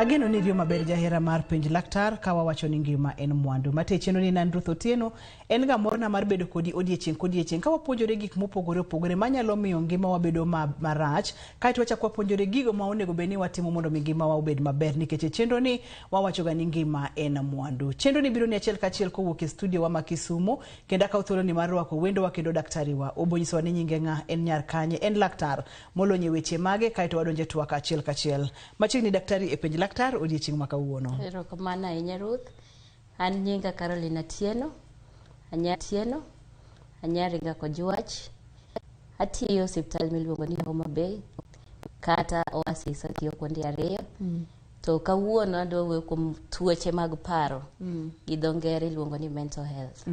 Ageno ni riyo maber jahera mar penj laktar ka wawacho ni ngima en mwandu. Mate chenro ni nan Ruth Otieno en ga morna mar bedo kodi odiechieng' kodiechieng' ka wapuonjore gik mopogore opogore manyalo miyo ngimawa bedo marach kaeto wachako wapuonjore gigo ma onego bed ni watimo mondo mi ngimawa obed maber nikech e chenro ni wawacho ga ni ngima en mwandu. Chenro ni biro ni achiel kachiel kowuok e studio wa ma Kisumu kendo akawo thuolo ni mar rwako wendowa kendo daktari wa. Obo nyisowa ni nyinge ng'a, en nyar kanye, en laktar molony e weche mage kaeto wadonjo e twak achiel kachiel. Machiegni daktari e penj laktar odiechieng' ma kawuono. Erokamano ahinya Ruth. An nyinga Caroline Atieno. Anya Atieno. Anyaringa Kojwach. Atiyo e osiptal miluongo ni Homa Bay kata Oasis atiyo kuonde ariyo. To kawuono adwa wuoyo kuom tuoche mag paro. Gi dho ngere iluongo ni mental health.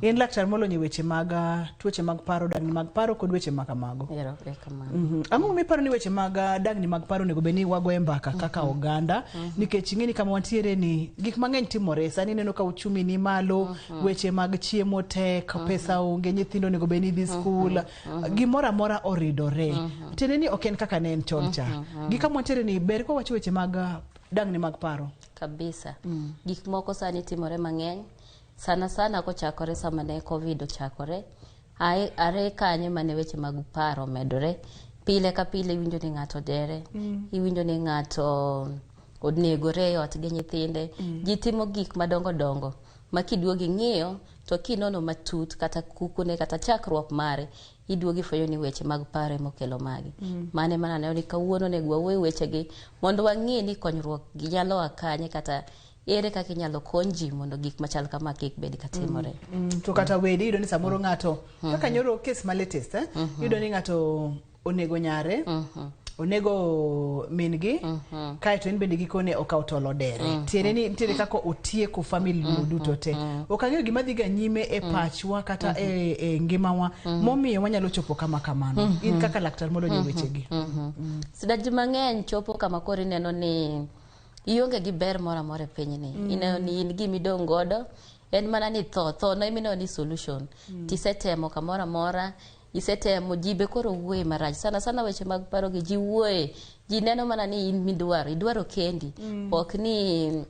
In laktar molony e weche mag tuoche mag paro, dangni mag paro kod weche ma kamago. Erokamano. Ang'o momiyo iparo ni weche mag dangni mag paro onego bed ni wagoye mbaka kaka oganda nikech ing'e ni kama wantiere ni gik mang'eny timore sani ineno ka uchumi ni malo weche mag chiemo tek pesa onge nyithindo onego bed ni dhi skul gimoro amora oridore tiende ni ok en kaka ne en chon cha gi kama wantiere ni ber ka wawacho weche mag dangni mag paro Kabisa. Gik moko sani timore mang'eny. Sana sana kochakore sama ne Covid ochakore. Ae, are kanyo mane weche mag paro omedore. Pile ka pile iwinjo ni ng'ato dere. Iwinjo ni ng'ato onegore e ot gi nyithinde. Ji timo gik madongo dongo ma kiduogo ing'iyo to kinono matut kata kukune kata chakruok mare iduogo ifwenyo ni weche mag paro ema okelo magi. Mano ema naneno ni kawuono onego wawuo e wechegi mondo wang'e ni konyruok gi nyalo a kanye kata ere kaka inyalo kony ji mondo gik machal kama kik bed ka timore. To kata wede iyudo ni samoro ng'ato kaka nyoro kes ma latest iyudo ni ng'ato onego nyare onego min gi kaeto en bende gikone okawo tol odere tiende ni nitiere kaka otieko family no duto te ok ang'eyo gima dhi ga nyime e pachwa kata e ngimawa momiyo wanyalo chopo kama kamano in kaka laktar molony e wechegi. Sida ji mang'eny chopo kama koro ineno ni ionge gi ber moro amora e pinyni. Ineno ni in gima idong' godo en mana ni tho, tho no ema ineno ni solution. Tisetemo kamoro amora, isetemo ji be koro wuoye marach. Sana sana weche mag paro gi ji wuoye. Ji neno mana ni in midwaro, idwaro kendi. Ok ni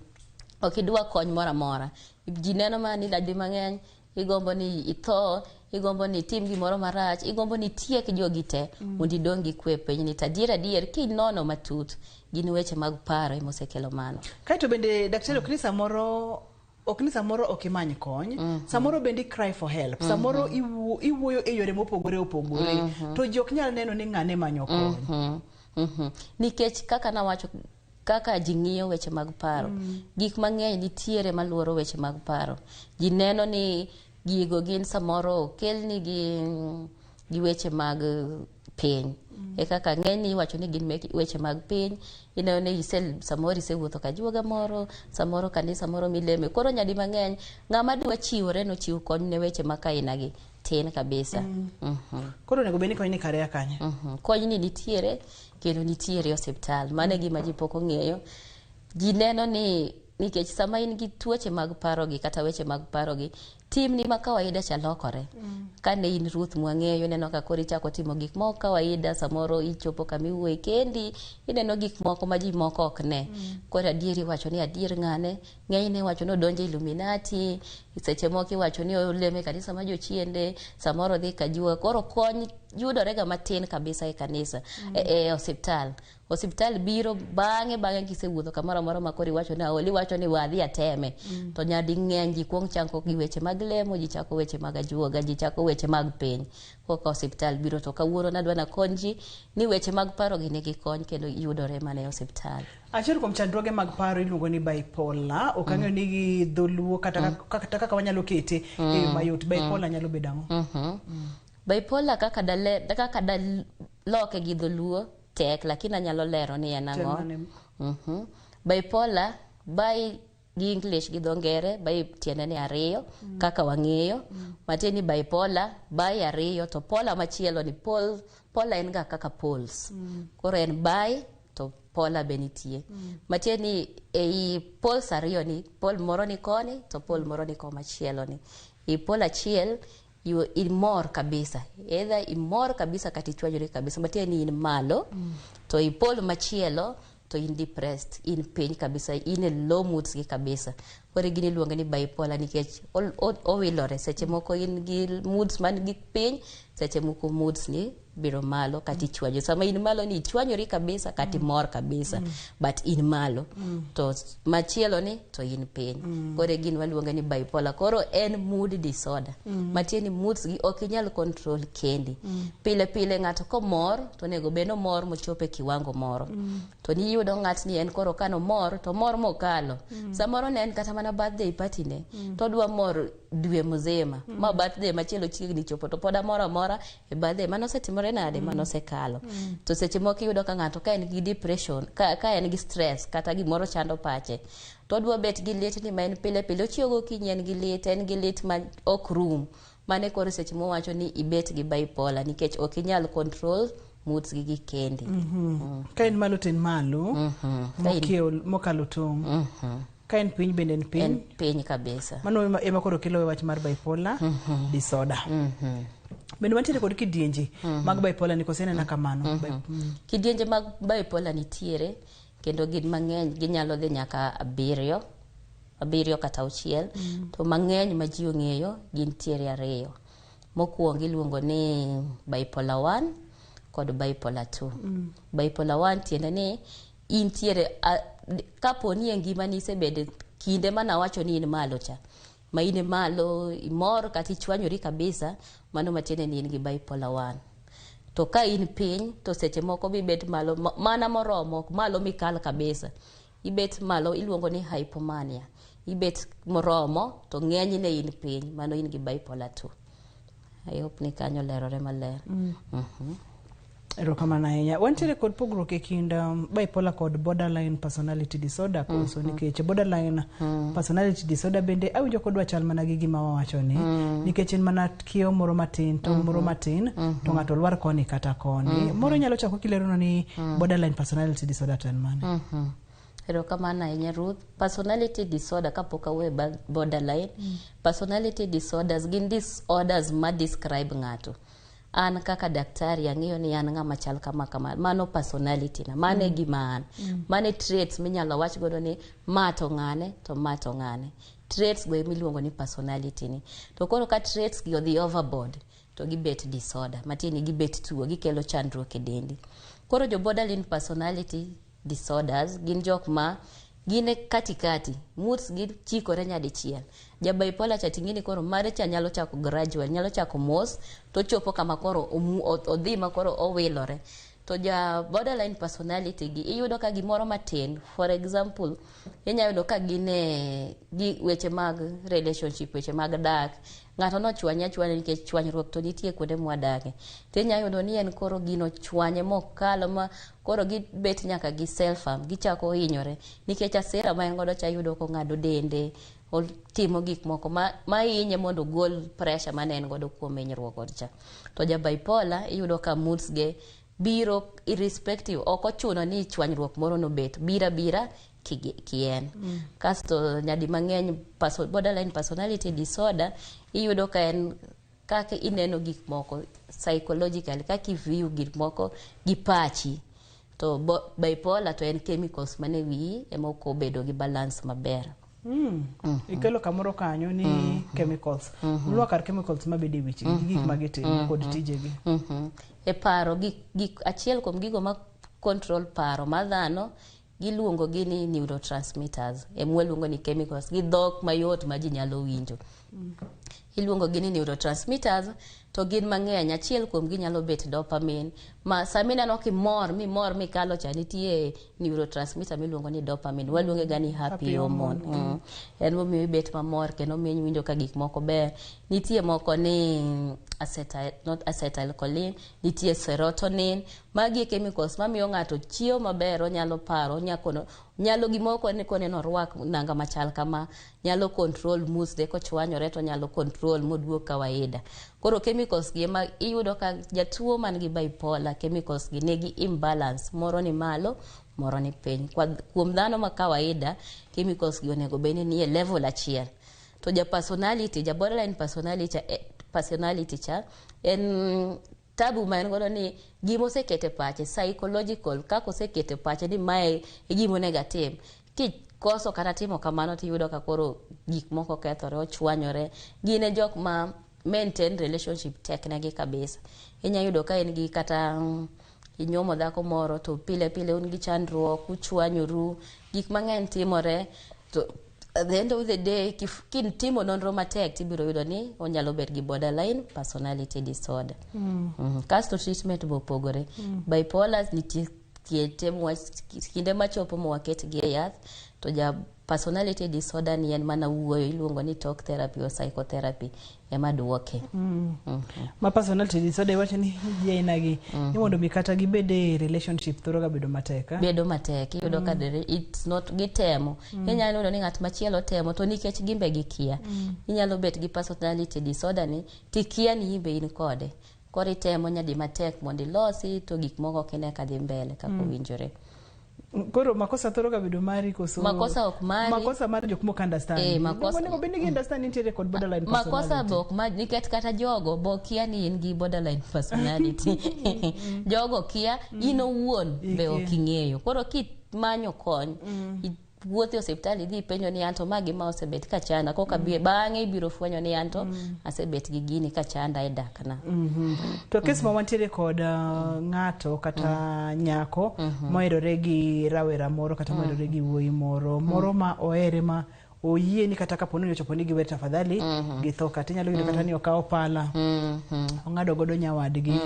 ok idwa kony moro amora. Ji neno mana ni di mang'eny igombo ni itho, igombo ni itim gimoro marach, igombo ni itiek jogi te mondo idong' gi kwe e pinyni. To adier adier kinono matut gin weche mag paro ema osekelo mano. Kaeto bende daktari ok ni samoro ok ni samoro ok imany kony samoro bende cry for help samoro iwuoyo e yore mopogore opogore to ji ok nyal neno ni ng'ane manyo kony. Nikech kaka nawacho kaka ji ng'iyo weche mag paro gik mang'eny nitiere maluoro weche mag paro ji neno ni gigo gin samoro okelni gi weche mag piny e kaka ng'eny iwacho ni gin weche mag piny ineno ni samoro isewuotho kajuoga moro samoro kanisa moro mileme koro nyadi mang'eny ng'ama dwa chiwore nochiw kony ne weche ma kainagi tin kabisa. Koro onego bed ni kony ni kare kanye? Kony ni nitiere kendo nitiere e osiptal mano e gima ji pok ong'eyo ji neno ni nikech sama in gi tuoche mag paro gi kata weche mag paro gi timni ma kawaida cha lokore kane in Ruth mwang'eyo ineno ka koro ichako timo gik moko kawaida samoro ichopo kama iwuoye kendi ineno gik moko ma ji moko ok ne koro adier iwacho ni adier ng'ane ng'enyne iwacho ni odonjo e Illuminati seche moko iwacho ni olemo e kanisa ma jochiende samoro odhi kajuoga koro kony yudore ga matin kabisa e kanisa e osiptal osiptal biro bang'e bang'e kisewuotho kamoro amora ma koro iwacho ni aol iwacho ni wadhi ateme to nyadi ng'eny ji kuong chako gi weche mag lemo ji chako weche mag ajuoga ji chako weche mag piny koka osiptal biro to kawuono nadwa nakony ji ni weche mag paro gi nigi kony kendo yudore mana e osiptal. Achiel kuom chandruoge mag paro iluongo ni bipolar ok ang'eyo ni gi dholuo kata kaka wanyalo kete e yo mayot bipolar nyalo bedo ang'o? Bipolar kaka dale kaka daloke gi dholuo tek lakini anyalo lero ni en ang'o. Bipolar bi gi English gi dho ngere bi tiende ni ariyo kaka wang'eyo matiende ni bipolar bi ariyo to polar machielo ni pol polar en ga kaka poles koro en bi to polar be nitie matiende ni ei poles ariyo ni pole moro ni koni to pole moro ni komachielo ni i pole achiel imor kabisa either imor kabisa kata ichwanyori kabisa matiende ni in malo to i pole machielo to in depressed, in piny kabisa, in e low moods gi kabisa. Koro gini iluonge ni bipolar nikech owilore. Seche moko in gi moods man gi piny, seche moko moods ni biro malo kata ichwanyo. Sama in malo ni ichwanyori kabisa kata imor kabisa, but in malo. To machielo ni to in piny. Koro gin waluonge ni bipolar. Koro en mood disorder. Matiende ni moods gi ok inyal control kendi. Pile pile ng'ato komor to onego bed nomor mochopo e kiwango moro. To niyudo ng'atni en koro kanomor to mor mokalo. Samoro ne en kata mana birthday party ne, to odwa mor dwe mzima. Ma birthday machielo chiegni chopo to pod amor amora e birthday. Mano osetimore nade? Mano osekalo. To seche moko iyudo ka ng'ato ka en gi depression, ka en gi stress kata gimoro chando pache, to odwa bet gi lit ni ma en pile pile. Ochiew gokinyi en gi lit, en gi lit ma ok rum. Mano koro seche mowacho ni ibet gi bipolar nikech ok inyal control moods gi gi kendi. Ka en malo to en malo, mokiewo mokalo tong'. Ka en piny bende en piny. En piny kabisa. Mano ema koro kelo wach mar bipolar disorder. Bende wantiere kod kidienje mag bipolar ni koso en kamano? Kidienje mag bipolar nitiere kendo gin mang'eny, ginyalo dhi nyaka 7, 7 kata 6, to mang'eny ma ji ong'eyo gintiere 2. Mokwongo iluongo ni bipolar 1 kod bipolar 2. Bipolar 1 tiende ni intiere kapo ni e ngimani isebedo kinde manawacho ni in malo cha, ma in malo imor kata ichwanyori kabisa, mano matiende ni in gi bipolar 1. To ka in piny to seche moko bibet malo mana moromo, ok malo mikal kabisa. Ibet malo iluongo ni hypomania. Ibet moromo to ng'enyne in piny, mano in gi bipolar 2. I hope ni kanyo lerore maler. Erokamano ahinya. Wantiere kod pogruok e kind bipolar kod borderline personality disorder koso? Nikech borderline personality disorder bende awinjo kodwa chal mana gi gima wawacho ni, nikech en mana kiewo moro matin to moro matin to ng'ato lwar koni kata koni. Moro inyalo chako kilerono ni borderline personality disorder to en mane? Erokamano ahinya, Ruth. Personality disorder, kapok awuoyo borderline, personality disorders gin disorders ma describe ng'ato. An kaka daktari ang'eyo ni an ng'ama chal kama kama, mano personality na, mano e gima an. Mano e traits minyalo wach godo ni ma to ng'ane to ma to ng'ane. Traits go emiluongo ni personality ni. To koro ka traits gi odhi overboard to gibet disorder, matiende ni gibet tuo, gikelo chandruok e dendi. Koro jo borderline personality disorders gin jok ma gin e katikati, moods gi chikore nyadichiel. Ja bipolar cha ting'e ni koro mare cha nyalo chako gradual, nyalo chako mos to chopo kama koro odhi ma koro owilore. To ja borderline personality gi iyudo ka gimoro matin, for example, inya yudo ka gin e gi weche mag relationship, weche mag dak, ng'ato nochwanye achwanya nikech chwanyruok to nitie kuonde mwadake. To inya yudo ni en koro gino chwanye mokalo ma koro gibet nyaka gi self harm, gichako hinyore nikech hasira ma en godo cha iyudo kong'ado dende, otimo gik moko ma hinye mondo ogol pressure mane en godo kuom hinyruok kod cha. To ja bipolar iyudo ka moods ge biro irrespective, ok ochuno ni chwanyruok moro nobet, biro abira kien. Kasto nyadi mang'eny borderline personality disorder iyudo ka en kaka ineno gik moko psychologically, kaka i view gik moko gi pachi. To bipolar to en chemicals mane wiyi ema ok obedo gi balance maber. Ikelo kamoro kanyo ni chemicals. Lwa kar chemicals mabedo e wich gi gik ma gitimo kod tijegi. E paro gik achiel kuom gigo ma control paro mar dhano giluongo gi ni neurotransmitters, ema waluongo ni chemicals gi dhok mayot ma ji nyalo winjo. Iluongo gi ni neurotransmitters to gin mang'eny. Achiel kuom gi nyalo bet dopamine, ma sama ineno kimor mimor mikalo cha, nitie neurotransmitter miluongo ni dopamine, waluonge ga ni happy Happy hormone. hormone. En momiyo ibet mamor kendo miyo iwinjo ka gik moko ber. Nitie moko ni acetyl, not acetylcholine, nitie serotonin. Magi e chemicals mamiyo ng'ato chiewo maber, onyalo paro, onyalo nyalo gimoro koneno orwak nanga machal kama, nyalo control moods de, kochwanyore to onyalo control moduog kawaida. Koro chemicals gi ema iyudo ka jatuo man gi bipolar, chemicals gi nigi imbalance, moro ni malo, moro ni piny. Kuom dhano ma kawaida, chemicals gi onego bed ni nie level achiel. To ja personality, ja borderline personality, personality cha en Tabu ma en godo ni gima osekete pache, psychological, kaka osekete pache ni mae e gima onego atim. Kikoso kata timo kamano, tiyudo ka koro gik moko kethore, ochwanyore. Gin e jok ma maintain relationship tek negi kabisa. Inya yudo ka en gi kata inyuomo dhako moro, to pile pile un gi chandruok, uchwanyoru, gik mang'eny timore, to at the end of the day, kitimo nonro matek, tibiro yudo ni onyalo bet gi borderline personality disorder. Kasto treatment be opogore. Bipolar nitie kinde machopo mawaket gi e yath, to ja personality disorder ni en mana wuoyo, iluongo ni talk therapy or psychotherapy ema duoke. Ma personality disorder, iwacho ni ji aina gi ni mondo mi kata gibed e relationship thoro ga bedo matek, ah? Bedo matek. Iyudo ka it's not gitemo. Inyalo yudo ni ng'at machielo temo, to nikech gimbe gikia. Inyalo bet gi personality disorder ni tikia ni imbe in kode, koro itemo nyadi matek mondo ilosi, to gik moko ok ine ka dhi mbele kaka owinjore. Koro makosa thoro ga bedo mari koso? Makosa ok mari. Makosa mar jok mok understand. Eh, makosa- Onego bed ni gi understand nitiere kod borderline makosa personality. be ok ma, nikech kata jogo bo kia ni in gi borderline personality. Jogo kia, in owuon be Ikia. ok ing'eyo. Koro kimanyo kony, iwuotho e osiptal, idhi ipenjo ni anto ma gima osebet ka chanda koka bi, bang'e ibiro fwenyo ni anto asebet gi gini ka chanda e dakna. To kes ma wantiere kod ng'ato kata nyako moherore gi rawera moro kata moherore gi wuoyi moro moro ma ohere, ma oyie ni kata kapo ni ochopo ni giwer, tafadhali githo, kata inyalo yudo kata ni okawo pala, ong'ado godo nyawadgi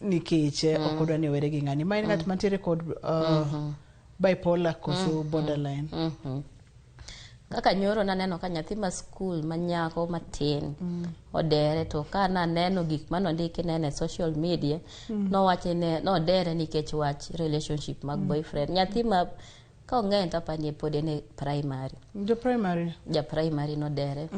nikech ok odwa ni owere gi ng'ani. Ma en ng'at mantiere kod bipolar koso borderline? Kaka nyoro naneno ka nyathi ma skul ma nyako matin odere, to ka naneno gik manondiki nene e social media, nowacho ne nodere nikech wach relationship mag boyfriend. Nyathi ma ka ong'eny to apani pod en e primary. Jo primary. Ja primary nodere.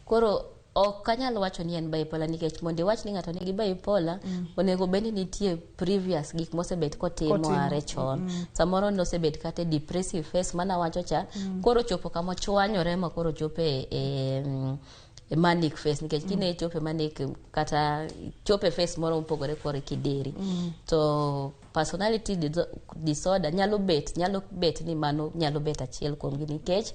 Koro ok anyal wacho ni en bipolar, nikech mondo iwach ni ng'ato nigi bipolar, onego bed ni nitie previous gik mosebet kotimo Kotimo. are chon. Samoro nosebet kata e depressive phase mana wacho cha, koro chopo kama ochwanyore ma koro chopo e manic phase, nikech kine chopo e manic kata chopo e phase moro mopogore, koro kideri to personality disorder nyalo bet ni mano nyalo bet achiel kuomgi, nikech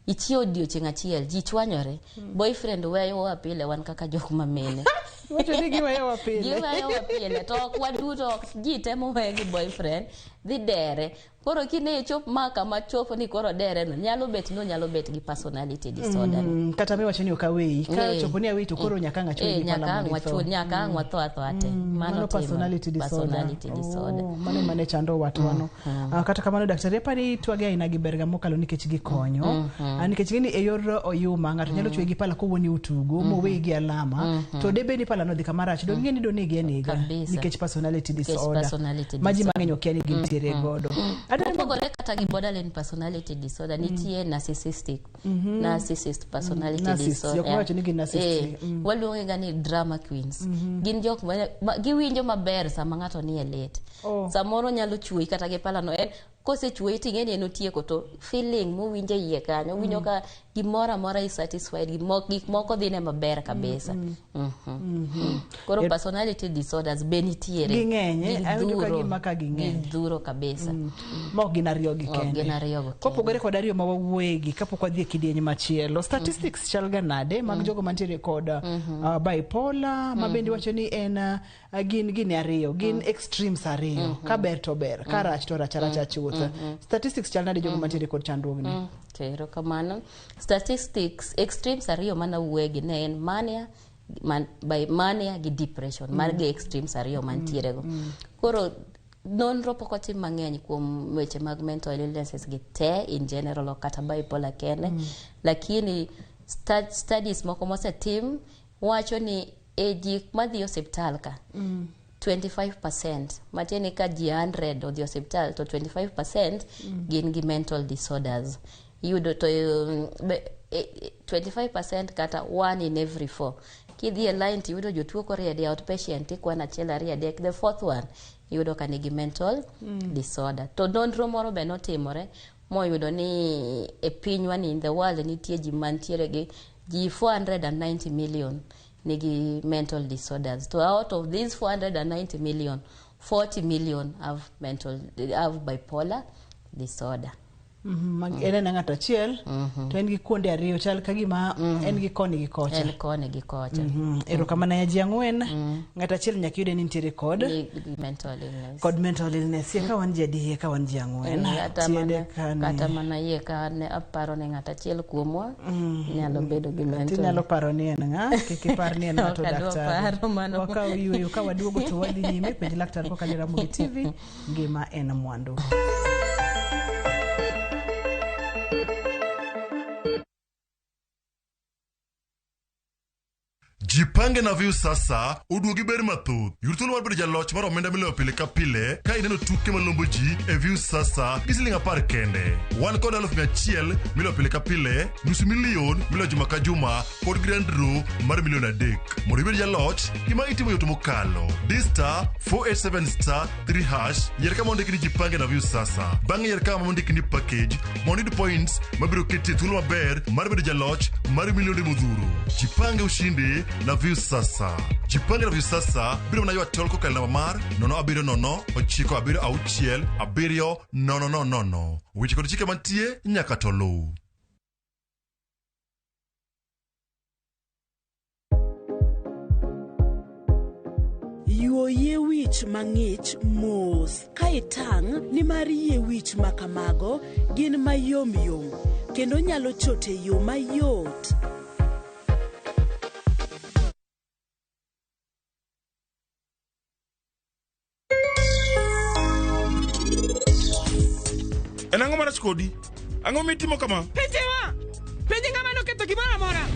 ichiewo odiochieng' achiel, ji chwanyore, boyfriend weyowa pile, wan kaka jok mamine. Wacho ni giweyowa pile. Giweyowa pile, to ok waduto, ok ji temo weyo gi boyfriend dhi dere. Koro kine chop ma kama chopo ni koro dere no, nyalo bet no nyalo bet gi personality disorder ni. Kata miwacho ni ok aweyi ka Eh. ochopo ni aweyi, to koro nyaka ang' achwe Eh, gi pala nyaka ang' mondo itho. nyaka ang' watho athoa te. Mano Mano timore. personality disorder. Personality disorder. Oh, mano ema ne chando watwano. Kata kamano, daktari, apani twage aina gi berga mokalo nikech gikonyo. Nikech ng'eni e yor oyuma ng'ato nyalo chwe gi pala kowuo ni utugo moweyi gi alama, to debe ni pala no dhi kama rach, dong ing'e ni donegi anega. Kabisa. Nikech personality Nikech disorder personality ma ji disorder. mang'eny okia ni gintiere godo. Mopogore kata gi borderline personality disorder, nitie narcissist personality Narcissist, disorder. jok mawacho ni gin narcissist. Eh, waluonge ga ni drama queens. Gin jok ma giwinjo maber sama ng'ato nie lit. Oh. Samoro nyalo chuoyi kata gi palano, en kosechuoyi ting'e ni en otieko, to feeling mowinjo e iye kanyo, owinjo ka gimoro amora is satisfied, gik moko dhine maber kabisa. Koro personality disorders be nitiere. Ging'eny, eh? Awinjo ka Gidhuro. gima ka ging'eny. Gidhuro kabisa. Ma ok gin ariyo gi Ok kende. gin ariyo go kende. Kopogore kod ariyo ma wawuoyegi, kapok wadhi e kidieny machielo, statistics chal ga nade mag jogo mantiere kod bipolar, ma bende wacho ni en gin ariyo, gin extremes ariyo, ka ber to ber, ka rach to rach aracha chuth? Statistics chal nade jogo mantiere kod chandruogni? Okay, erokamano. Statistics, extremes ariyo mana wuoyegi ne en mania man, by mania gi depression. Mar gi extremes ariyo mantiere go. Koro nonro pok otim mang'eny kuom weche mag mental illnesses gi te in general, ok kata bipolar kende. Lakini studies moko mosetim wacho ni e ji madhi osiptal ka, 25%, matiende ni ka ji 100 odhi osiptal to 25% gin gi mental disorders. Iyudo to 25% kata 1 in every 4. Kidhi e line tiyudo jotuo koriede outpatient, ikwan achiel, ariyo, adek, the fourth one iyudo ka nigi mental disorder. To nonro moro be notimore moyudo ni e pinywa ni, in the world, nitie ji mantiere gi ji 490 million. nigi mental disorders. To out of these 490 million, 40 million have bipolar disorder. En ena ng'ato achiel to en gi kuonde ariyo, chal ka gima en gi koni gi kocha. En koni gi kocha. Erokamano ya ji ang'wen, ng'ato achiel nyaka yude ni nitiere kod Ni mental illness. Kod mental illness. Ye ka wan ji adi iye ka wan ji ang'wen? Kata Tiende mana, kani. Kata mana iye ka ne aparo ni ng'ato achiel kuomwa nyalo bedo gi mental. Tinyalo paro ni en ng'a, kik ipar ni en ng'ato. Ok adwa Daktari paro mano. Wakaw yueyo, ka waduogo to wadhi nyime. Penj laktar kokalo e Ramogi TV, ngima en mwandu. Jipange na Viusasa oduogi ber mathoth. Yud thuolo mar bedo jaloch mar omenda miloyo pile ka pile ka ineno tuke malombo ji e Viusasa gi siling 10 kende. Wan kod 100,000 miloyo pile ka pile, nusu milion miloyo juma ka juma kod grand draw mar milion 3. Mondo ibed jaloch, gima itimo yot mokalo. Di *487*3#, yier kama ondiki ni Jipange na Viusasa. Bang'e yier kama ondiki ni package mondo iyud points mabiro keti e thuolo maber mar bedo jaloch mar milionde modhuro. Jipange ushinde na Viusasa. Jipange na Viusasa biro mana ywa tol kokalo namba mar 0709767 000. Weche kod chike mantie nyaka to luw. Yuo yie wich mang'ich mos ka itang' nimar yie wich ma kamago gin mayomyom kendo nyalo chot e yo mayot. En ang'o marach kodi? Ang'o mitimo kama? Penjewa! Penje ng'ama noketho gimoro amora!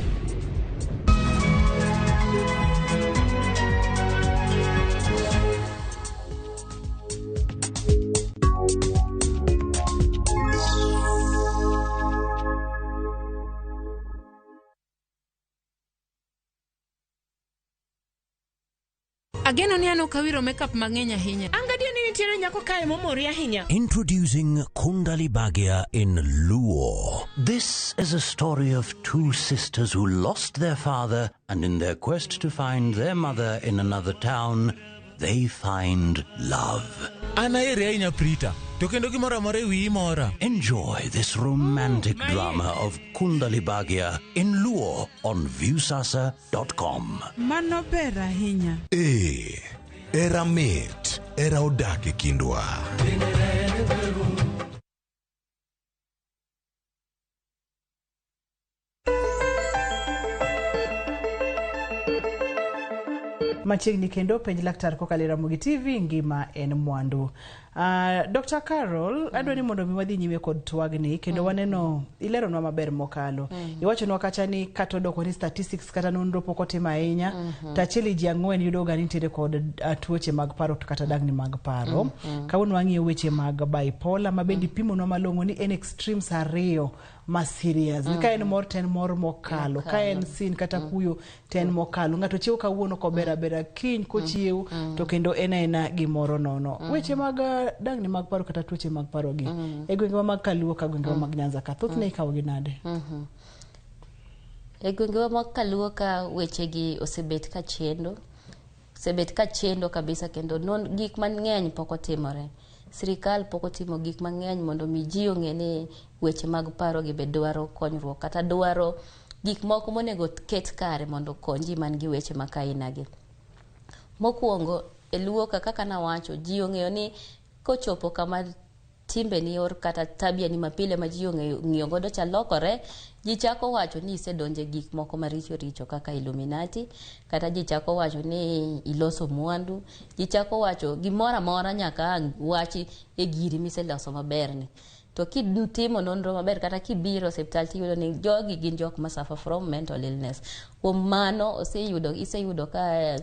Ageno ni an ok awiro makeup mang'eny ahinya. An gadier ni nitiere nyako kae momori ahinya. Introducing Kundali Bhagya in Luo. This is a story of two sisters who lost their father, and in their quest to find their mother in another town, they find love. An aheri ahinya Prita, to kendo gimoro amora e wiyi mora. Enjoy this romantic drama of Kundali Bhagya in Luo on Viusasa.com. Mano ber ahinya. Ee, era mit, era odak e kindwa. Machiegni kendo penj laktar kokalo e Ramogi TV, ngima en mwandu. Dr. Carol, adwa ni mondo mi wadhi nyime kod twagni kendo waneno ileronwa maber mokalo. Iwachonwa kacha ni kata odoko ni statistics kata nonro pok otim ahinya, to achiel e ji ang'wen yudo ga ni nitiere kod tuoche mag paro to kata dagni mag paro. Kawuono wang'iyo weche mag bipolar ma bende ipimonwa malong'o ni en extremes ariyo ma serious. Ni ka en mor to en mor mokalo, ka en sin kata kuyo to en mokalo. Ng'ato chiewo kawuono kober abera, kiny kochiewo to kendo en aena gimoro nono. Weche mag dangni mag paro kata tuoche mag paro gi e gwengewa mag Kaluo ka gwengewa mag Nyanza ka thothne ikawo gi nade? E gwengewa mag Kaluo ka wechegi osebet ka chendo kabisa kendo non, gik mang'eny pok otimore. Sirikal pok otimo gik mang'eny mondo mi ji ong'e ni weche mag paro gi be dwaro konyruok kata dwaro gik moko monego ket kare mondo okony ji man gi weche ma kainagi. Mokwongo e Luo ka kaka nawacho, ji ong'eyo ni kochopo kama timbeni or kata tabia ni mapile ma ji ong'eyo ng'iyo godo cha lokore, ji chako wacho ni isedonje gik moko maricho richo kaka Illuminati, kata ji chako wacho ni iloso mwandu, ji chako wacho gimoro amora nyaka ang' wachi e giri miseloso maberni. To kitimo nonro maber kata kibiro osiptal tiyudo ni jogi gin jok ma suffer from mental illness. Kuom mano oseyudo iseyudo ka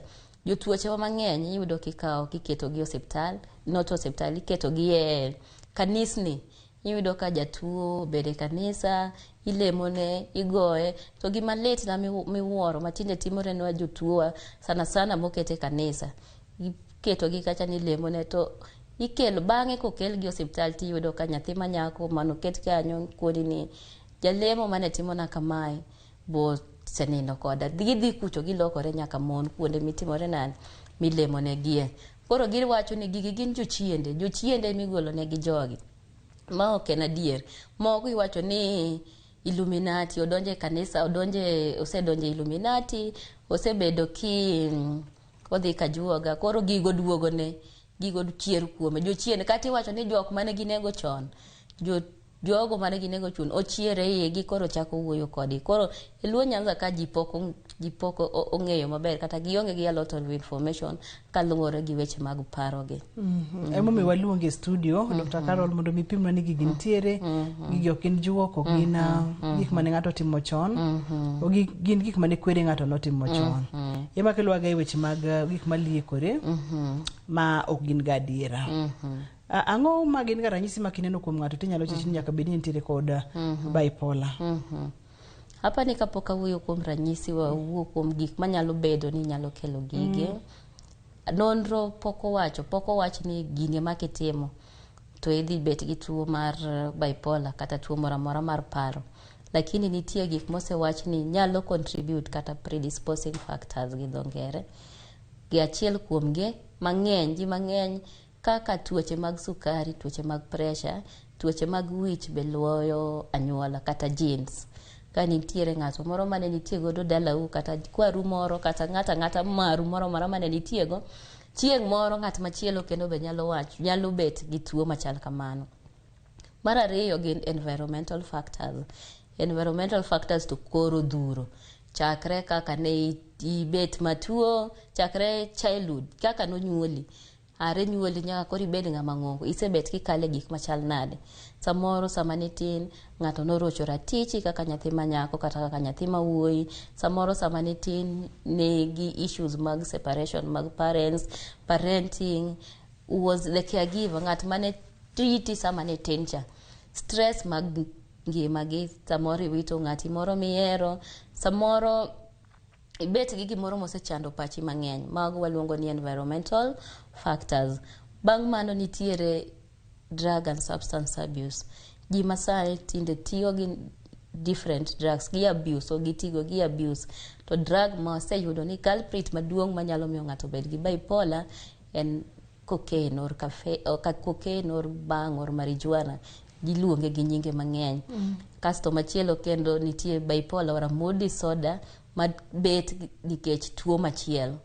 jotuoche wa mang'eny iyudo kikawo kiketogi e osiptal, not osiptal, iketogi e kanisni. Iyudo ka jatuo obedo e kanisa, ilemone, igoye. To gima lit na miwuoro matinde timore ne jotuo sana sana moket e kanisa, iketogi kacha ni ilemone to ikelo bang'e kokelgi e osiptal tiyudo ka nyathi manyako manoket kanyo koni ni jalemo mane timona kamae bo Osenindo koda. Gidhi kucho gilokore nyaka mon kuonde mitimore nade milemonegie. Koro giwacho ni gigi gin jochiende, jochiende migolo negi jogi. Ma ok en adier. Moko iwacho ni Illuminati odonje e kanisa, odonje osedonje Illuminati, osebedo ki odhi kajuoga. Koro gigo duogone, gigo chier kuome. Jochien kata iwacho ni jok mane ginego chon, jo jogo mane ginego chon ochier e igi koro chako wuoyo kodgi. Koro e Luo Nyanza ka ji pok ji pok ong'eyo maber kata gionge gi a lot of information kaluwore gi weche mag paro gi. Emomiyo waluongi e studio, Dr. Carol, mondo mi pimna ni gigi nitiere, gigi ok gin juok, ok gin gik mane ng'ato otimo chon, ok gin gik mane kwere ng'ato notimo chon. Ema kelowaga e weche mag gik maliekore ma ok gin ga adiera. Ang'o ma gin ga ranyisi ma kineno kuom ng'ato tinyalo chich ni nyaka bed ni entiere kod bipolar? Hapa ni kapok awuoyo kuom ranyisi, wawuo kuom gik manyalo bedo ni nyalo kelo gige. Nonro pok owacho, pok owach ni gini ema kitimo to idhi bet gi tuo mar bipolar kata tuo moro amora mar paro. Lakini nitie gik mosewach ni nyalo contribute kata predisposing factors gi dho ngere. Gi achiel kuom gi mang'eny, ji mang'eny kaka tuoche mag sukari, tuoche mag pressure, tuoche mag wich be luoyo anyuola kata genes. Ka nitiere ng'ato moro mane nitie godo dalau kata kwaru moro kata ng'ato ang'ata maru moro amora mane nitie go, chieng' moro ng'at machielo kendo be nyalo wacho, nyalo bet gi tuo machal kamano. Mar ariyo gin environmental factors. Environmental factors to koro dhuro. Chakre kaka ne ibet matuo, chakre childhood, kaka nonyuoli. Are nyuoli nyaka koro ibed ng'ama ng'ongo, isebet kikale gik machal nade. Samoro sama nitin, ng'ato norocho ratichi kaka nyathi manyako kata kaka nyathi mawuoyi. Samoro sama nitin nigi issues mag separation mag parents, parenting, was the caregiver, ng'at mane riti sama ne tin cha. Stress mag ngima gi, samoro iwito ng'ati moro mihero, samoro ibet gi gimoro mosechando pachi mang'eny. Mago waluongo ni environmental factors. Bang' mano nitiere drug and substance abuse. Ji masani tinde tiyo gi different drugs, gi abuse, ok gitigo gi abuse. To drug ma waseyudo ni culprit maduong' manyalo miyo ng'ato obed gi bipolar en cocaine or cafe, or cocaine or bang or marijuana. Giluonge gi nyinge mang'eny. Kasto machielo kendo nitie bipolar or a mood disorder ma bet nikech tuo machielo.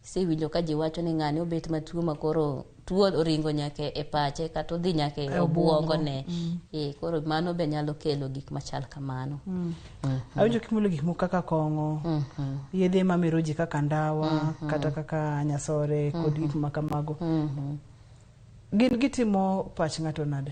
Isewinjo ka ji wacho ni ng'ani obet matuo ma koro tuo oringo nyaka e pache kata odhi nyaka e obwongo ne. Koro mano be nyalo kelo gik machal kamano. Awinjo kimulo gik moko kaka kong'o, yedhe mamero ji kaka ndawa, kata kaka nyasore kod gik ma kamago. Gin gitimo pach ng'ato nade?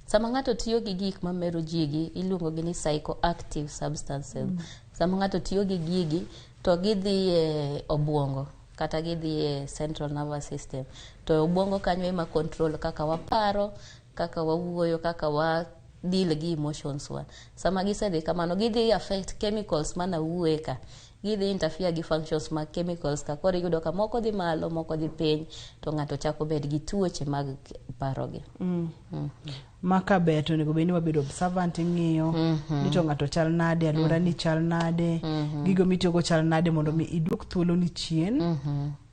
Sama ng'ato tiyo gi gik mamero ji gi, iluongo gi ni psychoactive substances. Sama ng'ato tiyo gi gigi, to gidhi e obwongo kata gidhi e central nervous system. To obwongo kanyo ema control kaka waparo, kaka wawuoyo, kaka wa deal gi emotions wa. Sama gisedhi kamano, gidhi affect chemicals mana wuoye ka. Gidhi interfere gi functions mag chemicals ka. Koro iyudo ka moko dhi malo, moko dhi piny, to ng'ato chako bet gi tuoche mag paro gi. Ma ka ber to onego bed ni wabedo observant, ing'iyo ni to ng'ato chal nade, alwora ni chal nade, gigo mitiyogo chal nade mondo mi iduok thuolo ni chien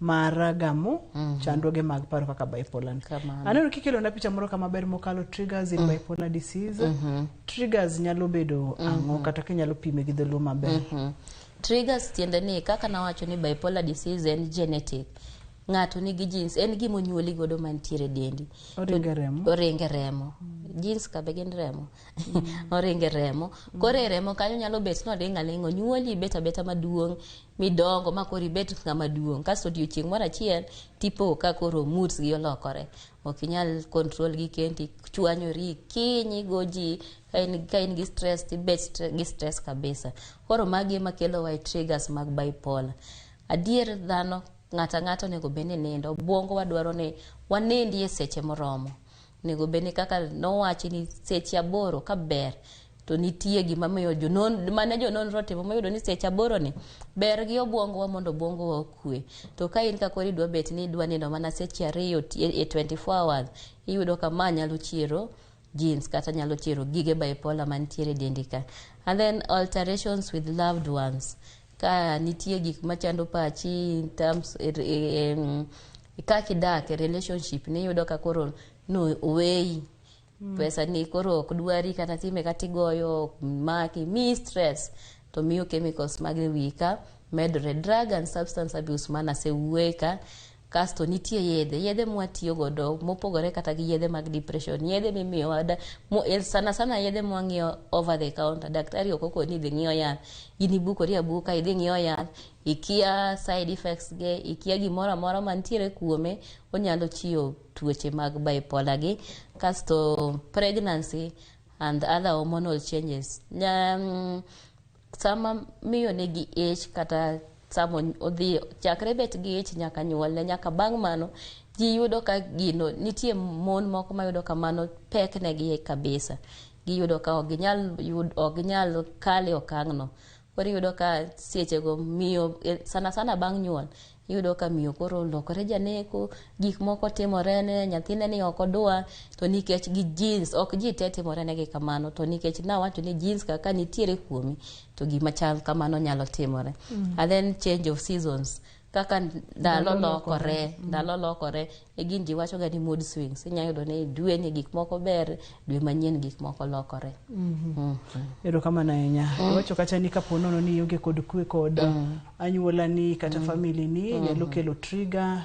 mar gamo chandruoge mag paro kaka bipolar. Kamano. Aneno kikelona picha moro kama ber mokalo triggers in bipolar disease. Triggers nyalo bedo ang'o kata kinyalo pime gi dholuo maber? Triggers tiende ni kaka nawacho ni bipolar disease en genetic. Ng'ato nigi genes, en gima onyuoli godo mantiere e dendi. Oringe remo. Oringe remo. Genes ka be gin remo. Oringe remo. Koro e remo kanyo nyalo bet ni oling' aling'a, onyuoli ibet abeta maduong' midongo ma koro ibet ng'ama duong'. Kasto odiochieng' moro achiel tipo ka koro moods gi olokore. Ok inyal control gi kendi, chwanyori, kinyi go ji, ka in gi stress tibet gi stress kabisa. Koro magi ema kelo wa e triggers mag bipolar. Adier dhano ng'ato ang'ata onego bed ni nindo. Obwongo wadwaro ni wanindi e seche moromo. Onego bed ni kaka nowachi ni seche 8 ka ber to nitie gima miyo jonon mane jononro otimo moyudo ni seche 8 ni ber gi obwongo wa mondo obwongo wa okwe. To ka in ka koro idwa bet ni idwa nindo mana seche 2 e 24 hours, iyudo ka ma nyalo chiero genes kata nyalo chiero gige bipolar mantiere e dendi ka. And then alterations with loved ones, ka nitie gik machando pachi in terms kaka idak e relationship ni, iyudo ka koro no oweyi, pesa ni koro ok dwari, kata time kata igoyo ok maki, miyi stress to miyo chemicals mag e wiyi ka medore. Drug and substance abuse, mana asewuoye ka. Kasto nitie yedhe mwatiyo godo mopogore kata gi yedhe mag depression, yedhe mimiyowa sana sana yedhe mwang'iewo over the counter. Daktari ok okoni idhi ng'iew yath, in ibukori abuka idhi ng'iew yath, ikia side effects ge, ikia gimoro amora mantiere kuome, onyalo chiwo tuoche mag bipolar gi. Kasto pregnancy and other hormonal changes. Sama miyo nigi ich kata sama odhi chakre bet gi ich nyaka nyuolne, nyaka bang' mano, ji yudo ka gino nitie mon moko mayudo ka mano pek negi kabisa, giyudo ka ok ginyal kale okang'no. Koro iyudo ka sechego miyo sana sana bang' nyuol, iyudo ka miyo koro olokore janeko, gik moko timore ne nyathine ni ok odwa, to nikech gi genes ok ji te timore negi kamano, to nikech nawacho ni genes kaka nitiere kuomi to gima chal kamano nyalo timore. And then change of seasons, kaka ndalo lokore, ndalo lokore e gin ji wacho ga ni mood swings, inya yudo ni dwe ni gik moko ber, dwe manyien gik moko lokore. Erokamano ahinya. Iwacho kacha ni kapo nono ni ionge kod kwe kod anyuolani kata family ni, nyalo kelo trigger,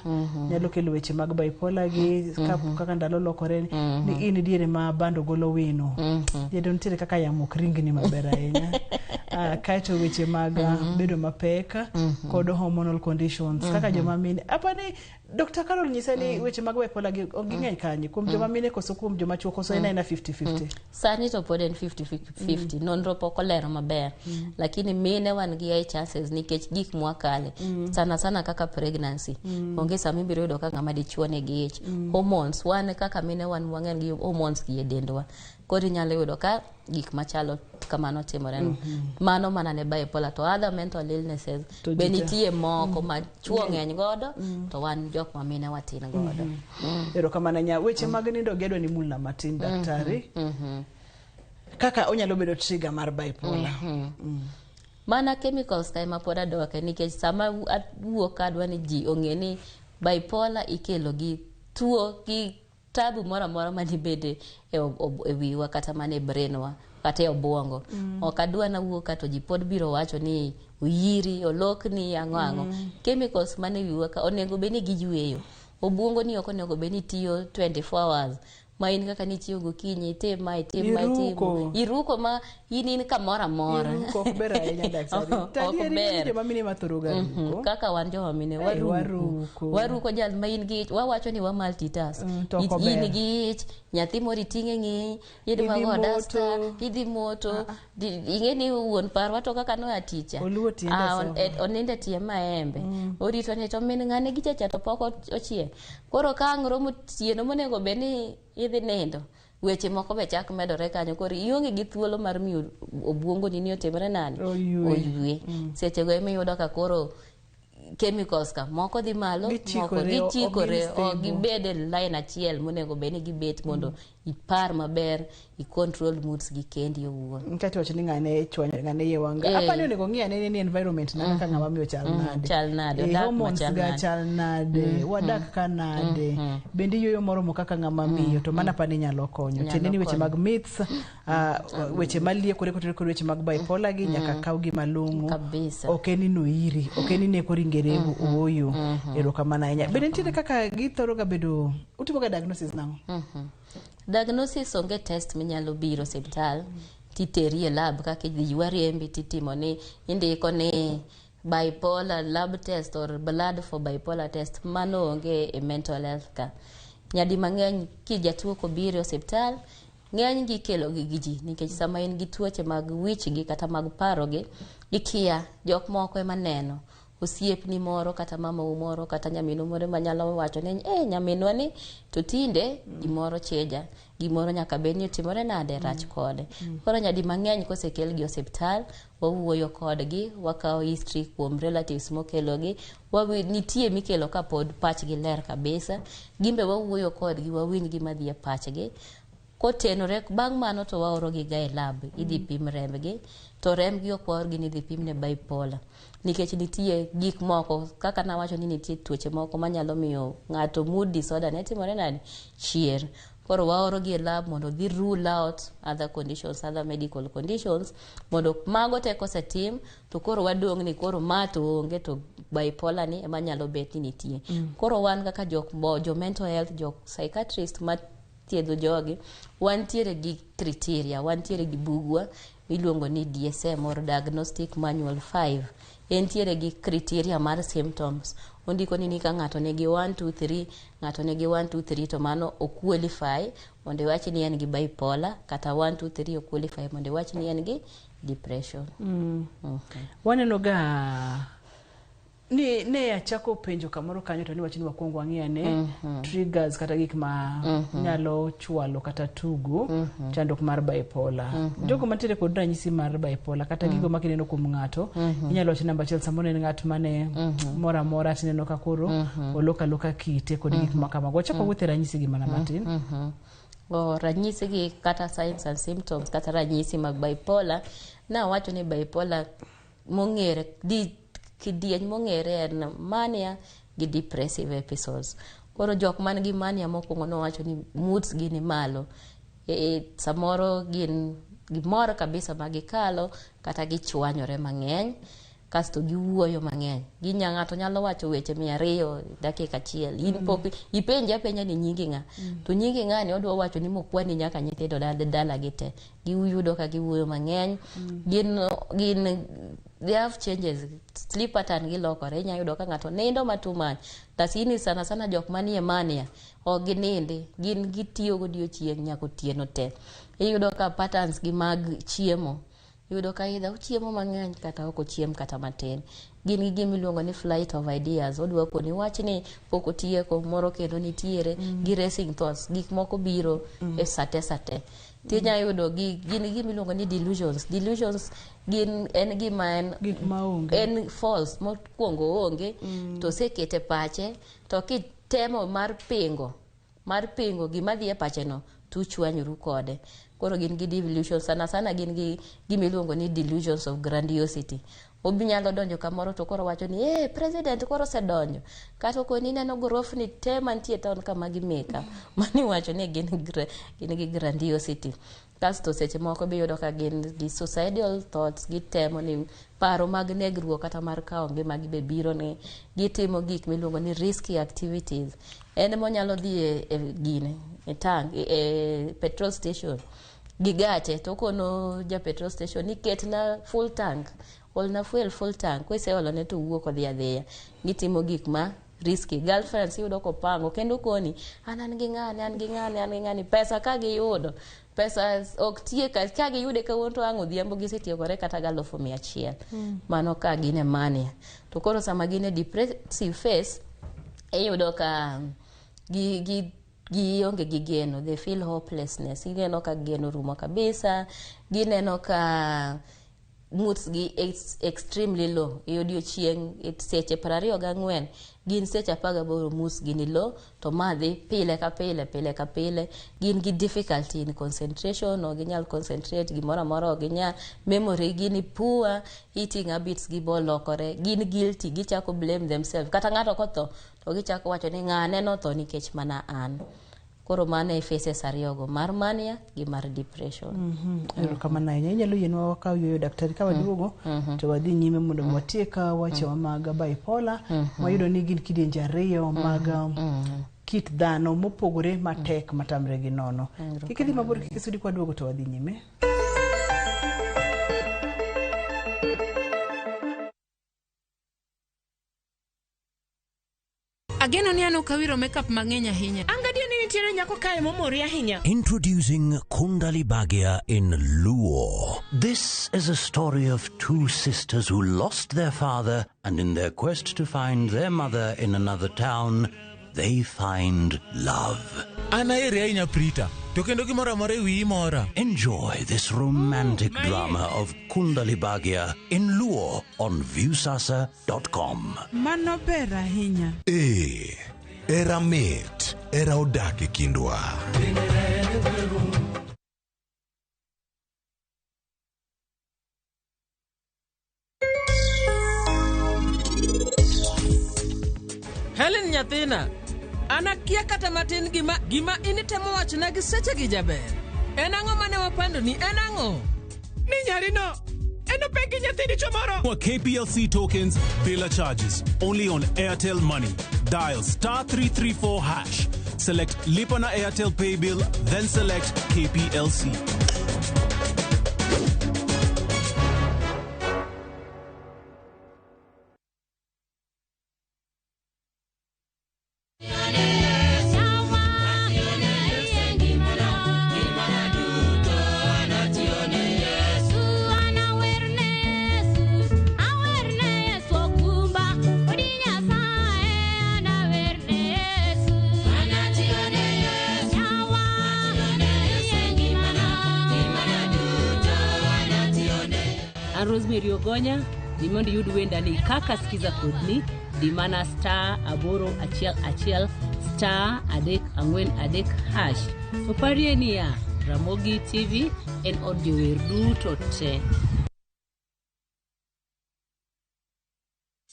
nyalo kelo weche mag bipolar gi kaka ndalo lokore ni in diere ma bando golo wino. Diere nitiere kaka yamo ok ringni maber ahinya. Kaeto weche mag bedo mapek kod hormonal conditions kaka joma mine. Apani Dr. Carol nyisa ni weche mag bipolar gi ok ging'eny kanye, kuom joma mine koso kuom joma chuo, koso en aena 50-50? Sani to pod en 50-50, nonro pok olero maber, lakini mine wan gi high chances nikech gik mwakale, sana sana kaka pregnancy. Onge sama ibiro yudo ka ng'ama dichuo nigi ich. Hormones, wan kaka mine wan wang'eny gi hormones gi e dendwa, koro inyalo yudo ka gik machalo kamano timore no. Mano mana ne bipolar, to other mental illnesses To be ji te. nitie moko ma chuo ng'eny godo, to wan jok ma mine watin godo. Erokamano nya. Weche mag nindo gi adwa ni mulna matin, daktari. Kaka onyalo bedo trigger mar bipolar. Mana chemicals ka ema pod adoke, nikech sama awuok adwa ni ji ong'e ni bipolar ikelo gi tuo gi tabu moro amora manibede e wiwa kata mana e brain wa kata e obuongo. Ok adwa nawuok ka to ji pod biro wacho ni oyiri olokni ang'o ang'o. Chemicals mane wiwa ka onego bed ni giyweyo, obuongo ni ok onego bed ni tiyo 24 hours, ma in kaka nichiew gokinyi, itim ma, itim ma, itim Iruko. iruko ma in kamoro amora. Iruko ok ber ahinya, daktari. Ok To adieri ber. joma mine mathoro ga ruko. Kaka wan joma mine waruko. Waruko. Waruko, jal ma in gi ich, wawacho ni wa multitask. To ok In ober. gi ich, nyathi moro iting'e ng'eyi, idwa Idhi go moto. dasta, idhi moto. Ing'e ni wuon parwa to kaka noa ticha Oluwo tiende sofa. Onindo e tie maembe, orito ni to min ng'ane gichacha to pok ochiek. Koro ka ang' romo tieno monego bed ni idhi nindo, weche moko be chak medore kanyo, koro ionge gi thuolo mar miyo obuongoni ni otimre nade? Oywe. Oywe. Sechego emiyudo ka koro chemicals ka moko dhi malo, moko Gichikore, ok gichikore, gin ok stable. gibed e line achiel monego bed ni gibet mondo ipar maber, i control moods gi kendi owuon. Kaeto wacho ni ng'ane chwanyore, ng'ane iye wang'. Apani onego ng'i ane ni environment na kaka ng'ama miyo chal nade. Chal nade, odak Hormones machal ga nade. chal nade, wadak ka nade, bende iyueyo moromo kaka ng'ama miyo, to mano apani nyalo konyo. Nyalo Tiende ni weche konyo. mag myths, weche maliekore kotudore kod weche mag bipolar gi nyaka kawgi malong'o. Kabisa. Ok en ni noiri, ok en ni neko ringerego, ooyo. Erokamano ahinya. Bende nitiere kaka githoro ga bedo, utimo ga diagnosis nang'o? Diagnosis onge test minyalo biro osiptal titeri e lab kaka idhi ywa rembi titimo ni indiko ni bipolar lab test or blood for bipolar test. Mano onge e mental health ka. Nyadi mang'eny ki jatuo kobiro e osiptal, ng'eny gi ikelo gi gi ji nikech sama in gi tuoche mag wich gi kata mag paro gi, ikia jok moko ema neno, osiepni moro kata mamau moro kata nyaminu moro manyalo wacho ni nyaminwa ni to tinde gimoro chija, gimoro nyaka bed ni otimore nade rach kode. Koro nyadi mang'eny kosekel gi osiptal, wawuoyo kodgi, wakawo history kuom relatives mokelogi. Nitie mikelo kapod pachgi ler kabisa, gimbe wawuoyo kodgi, wawinj gima dhi e pachgi. Kotenore bang' mano to waoro gi ga e lab, idhi pim rembgi, to rembgi ok waorgi ni idhi pimne bipolar. Nikech nitie gik moko, kaka nawacho ni nitie tuoche moko manyalo miyo ng'ato mood disorder ne timore nade? Chier. Koro waoro gi e lab mondo dhi rule out other conditions, other medical conditions, mondo mago te kosetim to koro wadong' ni koro ma to onge to bipolar ni ema nyalo bet ni nitie. Koro wan kaka jok jo mental health, jok psychiatrist ma thiedho jogi, wantiere gi criteria, wantiere gi bugwa miluongo ni DSM or Diagnostic Manual 5. Entiere gi criteria mar symptoms. Ondiko ni ka ng'ato nigi 1 2 3, ng'ato nigi 1 2 3 to mano o qualify mondo iwach ni en gi bipolar, kata 1 2 3 o qualify mondo iwach ni en gi depression. Waneno ga ni ne achako penjo kamoro kanyo to niwacho ni wakwongo wang'i ane triggers kata gik ma nyalo chwalo kata tugo chandruok mar bipolar. Jogo mantiere kod ranyisi mar bipolar kata gigo ma kineno kuom ng'ato, inyalo wacho namba achiel samoro en ng'at mane moro amora tineno ka koro oloko aloka kite kod gik ma kamago. Wachako wuotho e ranyisi gi mana matin. O ranyisi gi kata signs and symptoms kata ranyisi mag bipolar, nawacho ni bipolar mong'ere di kidieny mong'ere en mania gi depressive episodes. Koro jok man gi mania mokwongo nowacho ni moods gi ni malo. Samoro gin gimor kabisa ma gikalo kata gichwanyore mang'eny, kasto giwuoyo mang'eny. Ginya ng'ato nyalo wacho weche 200 dakika achiel. In pok ipenje apenja ni nyingi ng'a. To nyingi ng'a ni odwa wacho ni mokwani nyaka nyithindo dala gi te. Giyudo ka giwuoyo mang'eny. Gin they have changes, sleep pattern gilokore. Inya yudo ka ng'ato nindo ma too much. Lakini sana sana jok manie mania ok ginindi, gin gitiyo godiochieng' nyaka otieno te. Iyudo ka patterns gi mag chiemo, iyudo ka either ochiemo mang'eny kata ok ochiem kata matin. Gin gi gima iluongo ni flight of ideas. Odwa koni wachni pok otieko, moro kendo nitiere, gi racing thoughts, gik moko biro e sate sate. Tinya yudo gi gin gi gima iluongo ni delusions. Delusions gin en gima en gik maonge, en false mokwongo onge, to osekete pache to kitemo mar pingo gima dhi e pache no to uchwanyoru kode. Koro gin gi delusions, sana sana gin gi gima iluongo ni delusions of grandiosity. Obinyalo donjo kamoro to koro wacho ni president koro osedonjo, kata okoni ineno gorofni te mantie e town kama gimeka, mano iwacho ni gin gi grandiosity. Kasto seche moko be iyudo ka gin gi suicidal thoughts, gitemo ni paro mag negruok kata mar kawo ngimagi be biro ni gitimo gik miluongo ni risky activities. En monyalo dhi e gine, e tank, e petrol station gi gache to okono ja petrol station ni ketna full tank, olna fuel full tank, koseolone to owuok odhi adhiya. Gitimo gik ma risky. Girlfriends iyudo kopango kendo koni an gi ng'ani, an gi ng'ani, an gi ng'ani. Pesa ka giyudo, pesa ok tie ka giyude kawuono to ang' odhiambo gisetiekore kata galufu 100. Mano ka gin e mania. To koro sama gin e depressive phase, iyudo ka gionge gi geno, they feel hopelessness. Gineno ka geno rumo kabisa, gineno ka moods gi extremely low. E odiochieng' seche 24 gin seche 18 moods gi ni low, to ma dhi pile ka pile, pile ka pile. Gin gi difficulty in concentration, ok ginyal concentrate gimoro amora, ok ginyal, memory gi ni poor, eating habits gi bolokore, gin guilty, gichako blame themselves. Kata ng'ato kotho to gichako wacho ni ng'ane notho nikech mana an. Koro mano e phases ariyogo, mar mania gi mar depression. Erokamano ahinya. Inyalo yienwa wakaw yueyo daktari ka waduogo to wadhi nyime mondo watiek wachewa mag bipolar. Wayudo ni gin kidienje ariyo mag kit dhano mopogore matek matamre gi nono. Kik idhi mabor, kik isudi, kwaduogo to wadhi nyime. Ageno ni an ok awiro makeup mang'eny ahinya. An gadier ni nitiere nyako kae momori ahinya. Introducing Kundali Bhagya in Luo. This is a story of two sisters who lost their father, and in their quest to find their mother in another town, they find love. An aheri ahinya Prita, to kendo gimoro amora e wiyi mora. Enjoy this romantic drama of Kundali Bhagya in Luo on Viusasa.com. Mano ber ahinya. Ee, era mit, era odak e kindwa. Helen nyathina, an akia kata matin gima gima initemo wachona gi sechegi jaber. En ang'o mane wapandoni? En ang'o? Ni nyarino en opek gi nyathi dichuo moro. For KPLC tokens, bila charges. Only on Airtel Money. Dial star 334 hash. Select Lipa na Airtel Pay Bill, then select KPLC. An Rosemary Ogonya, di mondo iyud wendani kaka sikiza kodni, di mana star 811 star 343 hash. To parie niya, Ramogi TV en od jower duto te.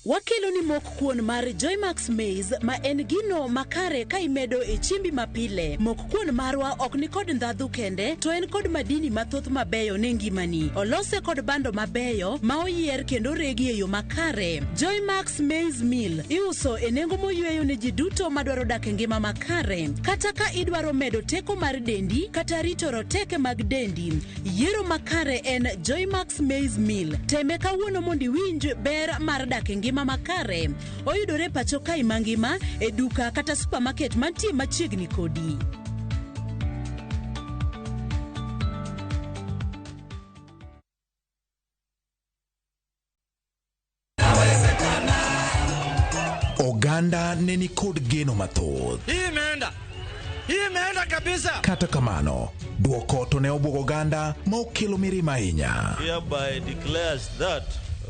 Wakelo ni mok kuon mar Joymax Maize ma en gino makare ka imedo e chiembi mapile. Mok kuon marwa ok ni kod ndhadhu kende, to en kod madini mathoth mabeyo ne ngimani. Olose kod bando mabeyo ma oyier kendo oregi e yo makare. Joymax Maize Meal iuso e nengo moyweyo ne ji duto madwaro dak e ngima makare. Kata ka idwaro medo teko mar dendi kata rito roteke mag dendi, yiero makare en Joymax Maize Meal. Teme kawuono mondo iwinj ber mar dak e ngima makare. Oyudore pacho kae mangima e duka kata supermarket mantie machiegni kodi. Oganda ne nikod geno mathoth. Hii imeenda. Hii imeenda kabisa. Kata kamano, duoko to ne obwogo oganda ma okelo mirima ahinya. Hereby declares that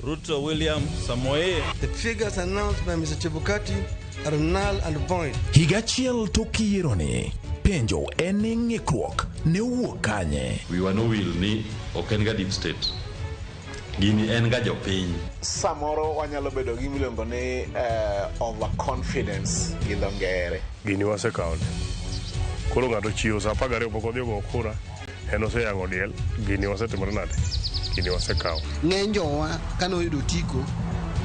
Ruto William Samoei. The figures announced by Mr. Chebukati are null and void. Higa achiel tok yieroni, penjo en ni ng'ikruok ne owuok kanye? Wiwa nowil ni ok en ga deep state. Gini en ga jopiny. Samoro wanyalo bedo gi miluongo ni overconfidence gi dho ngere. Gini wasekawo. Koro ng'ato chiewo sa 12 pok odhi ogo kura, en oseyang'o diel, gini wasetimore nade? Gini wasekawo. Ng'eny jowa kane oyudo otiko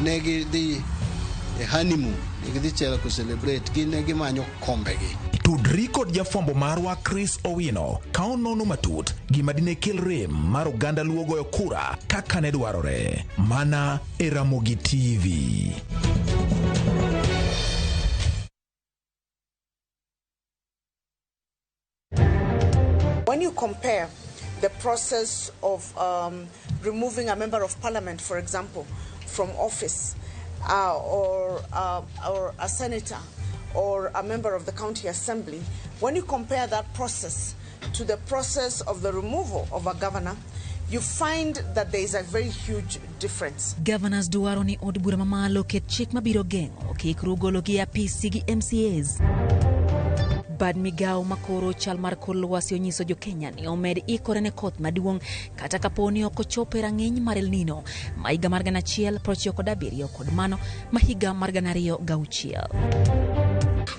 ne gidhi e honeymoon, ne gidhi chelo ko celebrate, gin ne gimanyo kombegi. Tudri kod jafwambo marwa Chris Owino ka onono matut gima dine kel rem mar oganda luo goyo kura kaka ne dwarore. Mana e Ramogi TV. When you compare the process of removing a member of parliament, for example, from office, or a senator, or a member of the county assembly, when you compare that process to the process of the removal of a governor, you find that there is a very huge difference. Governors dwaro ni od bura mamalo ket chik mabiro geng'o kik golo gi apisi gi MCAs. Bad migao makoro chal mar kor lwasi onyiso jo Kenya ni omed ikore ne koth maduong' kata kapo ni ok ochopo e rang'iny mar El Nino ma higa mar 1997 kod mano ma higa mar 2006.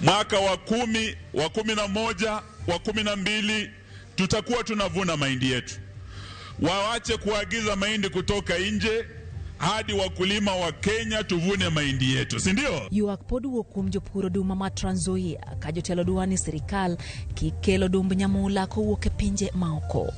Mwaka wa 10, wa 11, wa 12 tutakuwa tunavuna mahindi yetu. Waache kuagiza mahindi kutoka nje hadi wakulima wa Kenya tuvune mahindi yetu, si ndio? Ywak pod wuok kuom jopur oduma ma Trans Nzoia ka jotelo dwa ni sirikal kik kel odumb nyamula kowuok e pinje maoko.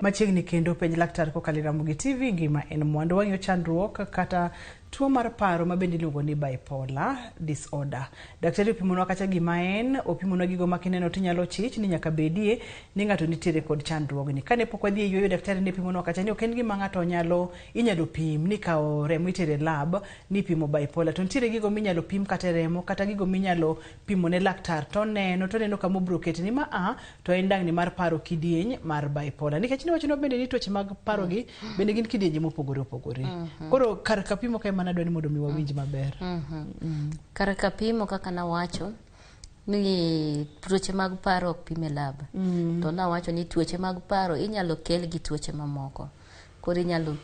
Machiegni kendo penj laktar kokalo e Ramogi TV, ngima en mwandu. Wang'iyo chandruok kata tuo mar paro ma bende iluongo ni bipolar disorder. Daktari opimonwa kata gima en, opimonwa gigo ma kineno tinyalo chich ni nyaka bedie ni ng'ato nitiere kod chandruogni. Kane pok wadhi e yueyo, daktari ne pimonwa kata ni ok en gima ng'ato nyalo inyalo pim ni kawo remo itere lab ni pimo bipolar. To nitiere gigo minyalo pim kata e remo kata gigo minyalo pimo ne laktar to neno kama obiro kete ni ma a to en dang'ni mar paro kidieny mar bipolar. Nikech ni wachno bende ni tuoche mag paro gi bende gin kidienje mopogore opogore. Koro kar kapimo kae mana dwani mondo mi wawinj maber. Kar kapimo kaka nawacho Ni tuoche mag paro ok pim e lab. To nawacho ni tuoche mag paro inyalo kel gi tuoche mamoko. Koro inyalo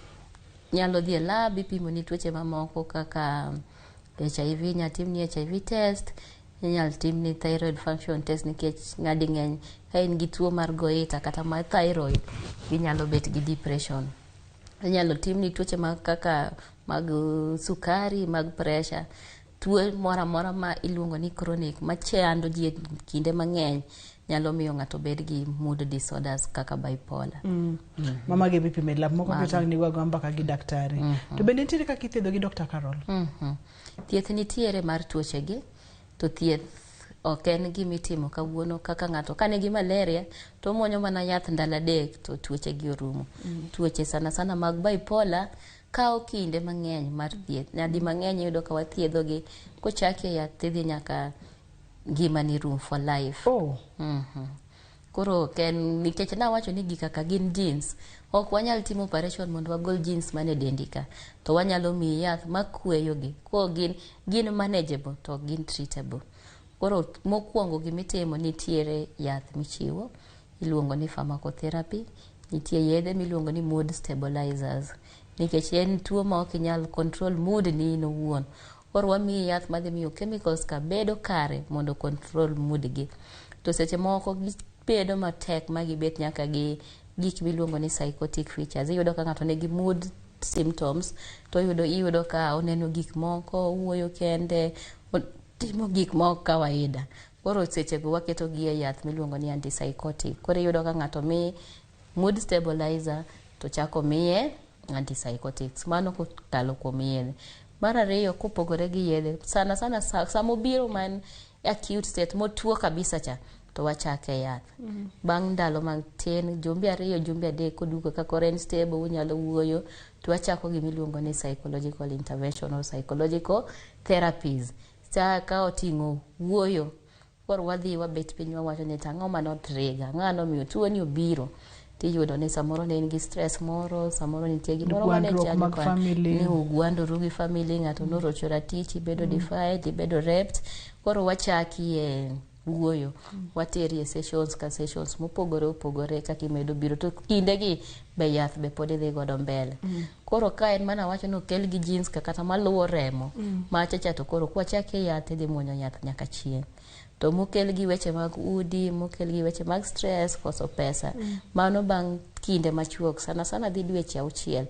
nyalo dhi e lab ipimo ni tuoche mamoko kaka HIV, inyalo timni HIV test, inyalo timni thyroid function test nikech ng'adi ng'eny ka in gi tuo mar goita kata mar thyroid ginyalo bet gi depression. Inyalo timni tuoche mag kaka mag sukari, mag pressure, tuo moro amora ma iluongo ni chronic machando ji e kinde mang'eny nyalo miyo ng'ato bed gi mood disorders kaka bipolar. Mama gi mipimo e lab moko. Mago. Kitang' ni wago mbaka gi daktari. To bende nitiere kaka ithiedho gi Dr. Carol? Thieth nitiere mar tuoche gi, to thieth ok en gima itimo kawuono kaka ng'ato ka nigi malaria to omuonyo mana yath ndalo 3 to tuoche gi orumo. Tuoche sana sana mag bipolar kawo kinde mang'eny mar thieth. Nyadi mang'eny iyudo ka wathiedho gi kochaki e yath tidhi nyaka ngimani rum for life. Oh. Koro ok en nikech nawacho ni gik kaka gin genes, ok wanyal timo operation mondo wagol genes mane dendi ka, to wanyalo miyi yath makweyo gi. Koro gin manageable to ok gin treatable. Koro mokwongo gimitimo, nitiere yath michiwo iluongo ni pharmacotherapy, nitie yedhe miluongo ni mood stabilizers nikech en tuo ma ok inyal control mood ni in owuon. Koro wamiyi yath madhi miyo chemicals ka bedo kare mondo control mood gi. To seche moko gibedo matek ma gibet nyaka gi gik miluongo ni psychotic features. Iyudo ka ng'ato nigi mood symptoms to iyudo ka oneno gik moko, owuoyo kende, timo gik ma ok kawaida. Koro sechego waketo gi e yath miluongo ni antipsychotic. Koro iyudo ka ng'ato mi mood stabilizer to chako miye antipsychotics. Mano kokalo kuom yedhe. Mar ariyo, kopogore gi yedhe, sana sana samobiro man acute state motuo kabisa cha, to wachake yath. Bang' ndalo matin, jumbe 2, jumbe 3, koduogo ka koro en stable, unyalo wuoyo, to wachako gimiluongo ni psychological intervention or psychological therapies. Sa ka oting'o wuoyo, koro wadhi wabet piny wawacho ni to ang'o mano trigger, ang'o nomiyo tuo ni obiro. Tiyudo ni samoro ne in gi stress moro, samoro nitie gimoro mane Gwandruok chando mag family. Ni ugwandoru gi family, ng'ato norocho ratich, ibedo defied, ibedo raped. Koro wachaki e wuoyo, wateri e sessions ka sessions mopogore opogore kaka imedo biro, to kindegi be yath be pod idhi godo mbele. Koro ka en mana wacho ni okel gi genes ka kata maluwo remo, macha cha to koro kwachake yath idhi muonyo yath nyaka chieng'. To mokel gi weche mag udi, mokel gi weche mag stress, koso pesa, mano bang' kinde machuok, sana sana dhi dweche 6,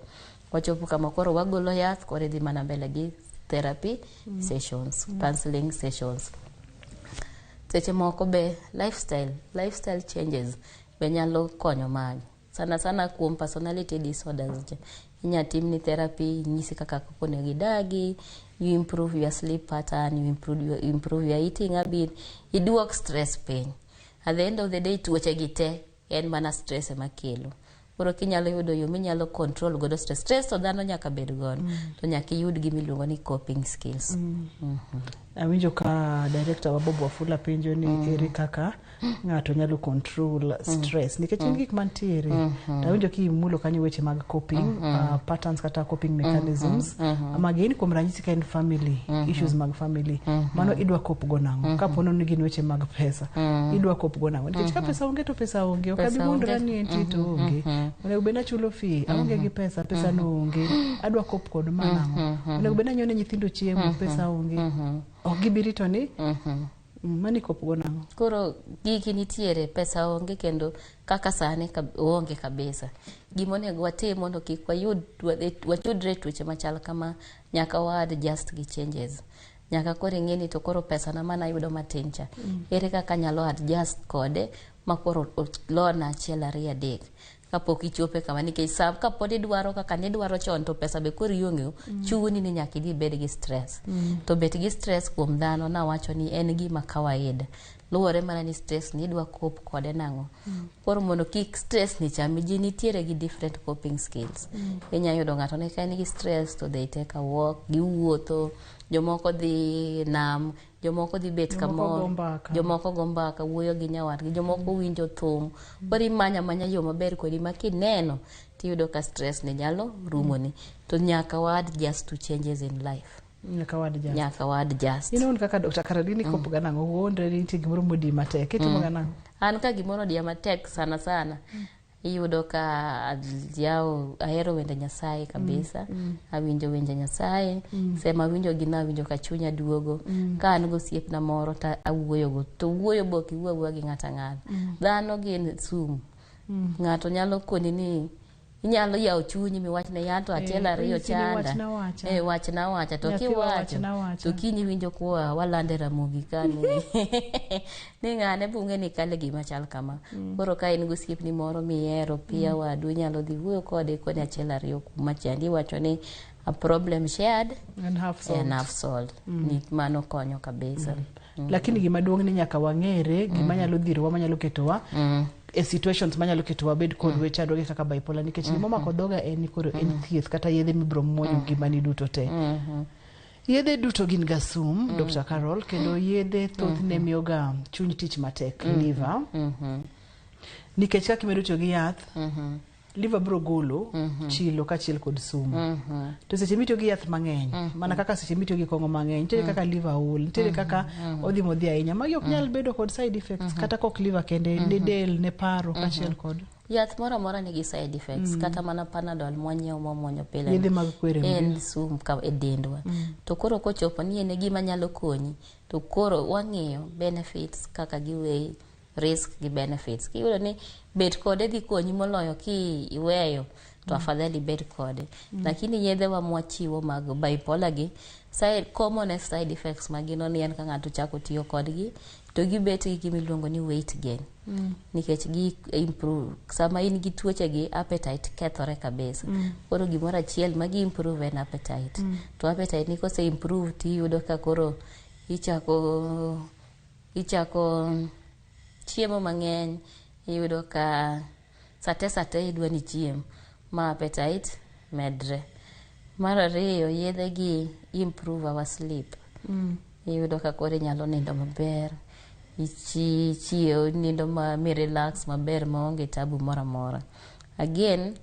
wachopo kama koro wagolo yath, koro idhi mana mbele gi therapy sessions, counseling sessions. Seche moko be lifestyle changes be nyalo konyo magi. Sana sana kuom personality disorders ja. Inya timni therapy, nyisi kaka onego idagi, you improve your sleep pattern, you improve your eating habit, iduok stress piny. At the end of the day, tuoche gi te en mana stress ema kelo. Koro kinyalo yudo yo minyalo control godo stress, stress to dhano nyaka bed godo, to nyaka iyud gimiluongo ni coping skills. Awinjo ka director wa Bob Wafula penjo ni ere kaka ng'ato nyalo control stress nikech en gik mantiere. To awinjo kimulo kanyo weche mag coping patterns kata coping mechanisms ma gin kuom ranyisi ka en family issues mag family, mano idwa cope go nang'o? Kapo ni gin weche mag pesa, idwa cope go nang'o? Nikech ka pesa onge to pesa onge, ok abi Pesa wuondora onge. ni entie to onge. Onego bed ni achulo fee, aonge gi pesa, pesa no onge, adwa cope kod ma nang'o? Onego bed ni anyiewo ne nyithindo chiemo, pesa onge, ok gibi rito ni mani cope go nang'o? Koro gigi nitiere, pesa onge kendo kaka sani oonge kabisa. Gimonego watim mondo kik wayud wachudre e tuoche machal kama, nyaka wa adjust gi changes. Nyaka koro ing'e ni to koro pesa na manayudo matin cha, ere kaka anyalo adjust kode ma koro olona achiel ariyo adek kapok ichope kama, nikech sa kapod idwaro kaka nidwaro chon to pesa be koro ionge, chuni ni nyaka idhi ibed gi stress. To bet gi stress kuom dhano nawacho ni en gima kawaida, luwore mana ni stress ni idwa cope kode nang'o. Koro mondo kik stress ni chami, ji nitiere gi different coping skills. Inya yudo ng'ato ni ka en gi stress to they take a walk, giwuotho, jomoko dhi nam, jomoko dhi bet Jomoko go kamoro, mbaka. Jomoko go mbaka, wuoyo gi nyawadgi, jomoko winjo thum. Koro imanya amanya yo maber kodi ma kineno tiyudo ka stress ni nyalo rumoni. To nyaka wa adjust to changes in life. Nyaka wadjust. Nyaka wadjust. In owuon kaka Dr. Caroline ikopo ga nang'o? Wuondre ni nitie gimoro modi matek. Itimo ga nang'o? An ka gimoro odiya matek sana sana, iyudo ka yawo ahero wende Nyasaye kabisa. Awinjo wende Nyasaye. Sama awinjo gi nawinjo ka chunya duogo. Ka an gosiepna moro to awuoyogo. To wuoyo be ok iwuo awuoya gi ng'ato ang'ata. Dhano gin sum. Ng'ato nyalo koni ni inyalo yawo chunyi miwachne yan to achiel ariyo inyisi ni chanda. wachna wacha. Eh, wachna wacha. To Nyathiwa kiwacho wachna wacha. to kiny iwinjo koa walande Ramogi ka ni ni ng'ane bunge ni kale gima chal kama. Koro ka in gosiepni moro mihero pia wadu inyalo dhi wuoyo kode koni achiel ariyo kuma chandi iwacho ni a problem shared And half solved. and half solved. Ni mano konyo kabisa. Lakini gima duong' ni nyaka wang'ere gima nyalo dhirowa manyalo ketowa e situations manyalo ketowa bed kod weche chandruoge kaka bipolar nikech gima omako dhoga en ni koro en thieth kata yedhe mibiro muonyo ngimani duto te. Yedhe duto gin ga sum, Dr. Carol, kendo yedhe thothne miyo ga chuny tich matek, liver. Nikech kaka imedo tiyo gi yath, liver biro golo chilo kaachiel kod sum. To seche mitiyo gi yath mang'eny, mana kaka seche mitiyo gi kong'o mang'eny, nitiere kaka liver ol, nitiere kaka odhi modhi ahinya. Magi ok nyal bedo kod side effects, kata kok liver kende, ne del, ne paro kaachiel kod Yath moro amora nigi side effects. Kata mana Panadol mwanyiewo mwamuonyo pile Yedhe mag kwere en sum ka e dendwa. To koro kochopo ni en e gima nyalo konyi, to koro wang'iyo benefits kaka giweyi risk gi benefits. Kiyudo ni bet kode dhi konyi moloyo ki iweyo to afadhali ibed kode. Lakini yedhe wa mwachiwo mag bipolar gi, side, commonest side effects ma gin ni en ka ng'ato chako tiyo kodgi to gibet gi gima iluongo ni weight gain. Nikech gi improve sama in gi tuoche gi appetite kethore kabisa. Koro gimoro achiel ma gi improve en appetite. To appetite ni kose improve tiyudo ka koro ichako chiemo mang'eny, iyudo ka sate sate idwa ni chiem ma appetite medre. Mar ariyo, yedhe gi improve our sleep. Iyudo ka koro inyalo nindo maber, ichiew nindo ma mi relax maber maonge tabu moro amora. Again,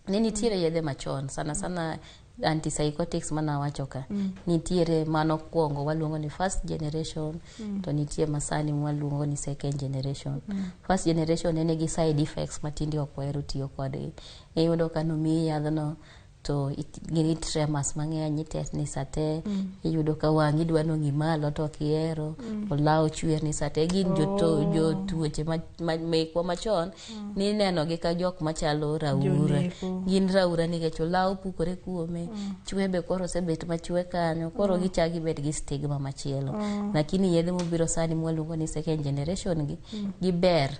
ne nitiere yedhe machon sana sana antipsychotics manawacho ka. Nitiere manokwongo waluongo ni first generation, to nitie masani mwaluongo ni second generation. First generation ne nigi side effects ma tinde ok wahero tiyo kodgi. Iyudo ka nomiyi yadhno to gin tremors mang'eny, itetni sate, iyudo ka wang'i dwa nong'i malo to ok ihero, olaw chwerni sate. Gin jotuoche mekwa machon nineno gi ka jok machalo raura. Gin raura nikech olaw pukore kuome, chwe be koro osebet machwe kanyo, koro gichak gibet gi stigma machielo. Lakini yedhe mobiro sani mwaluongo ni second generation gi, giber.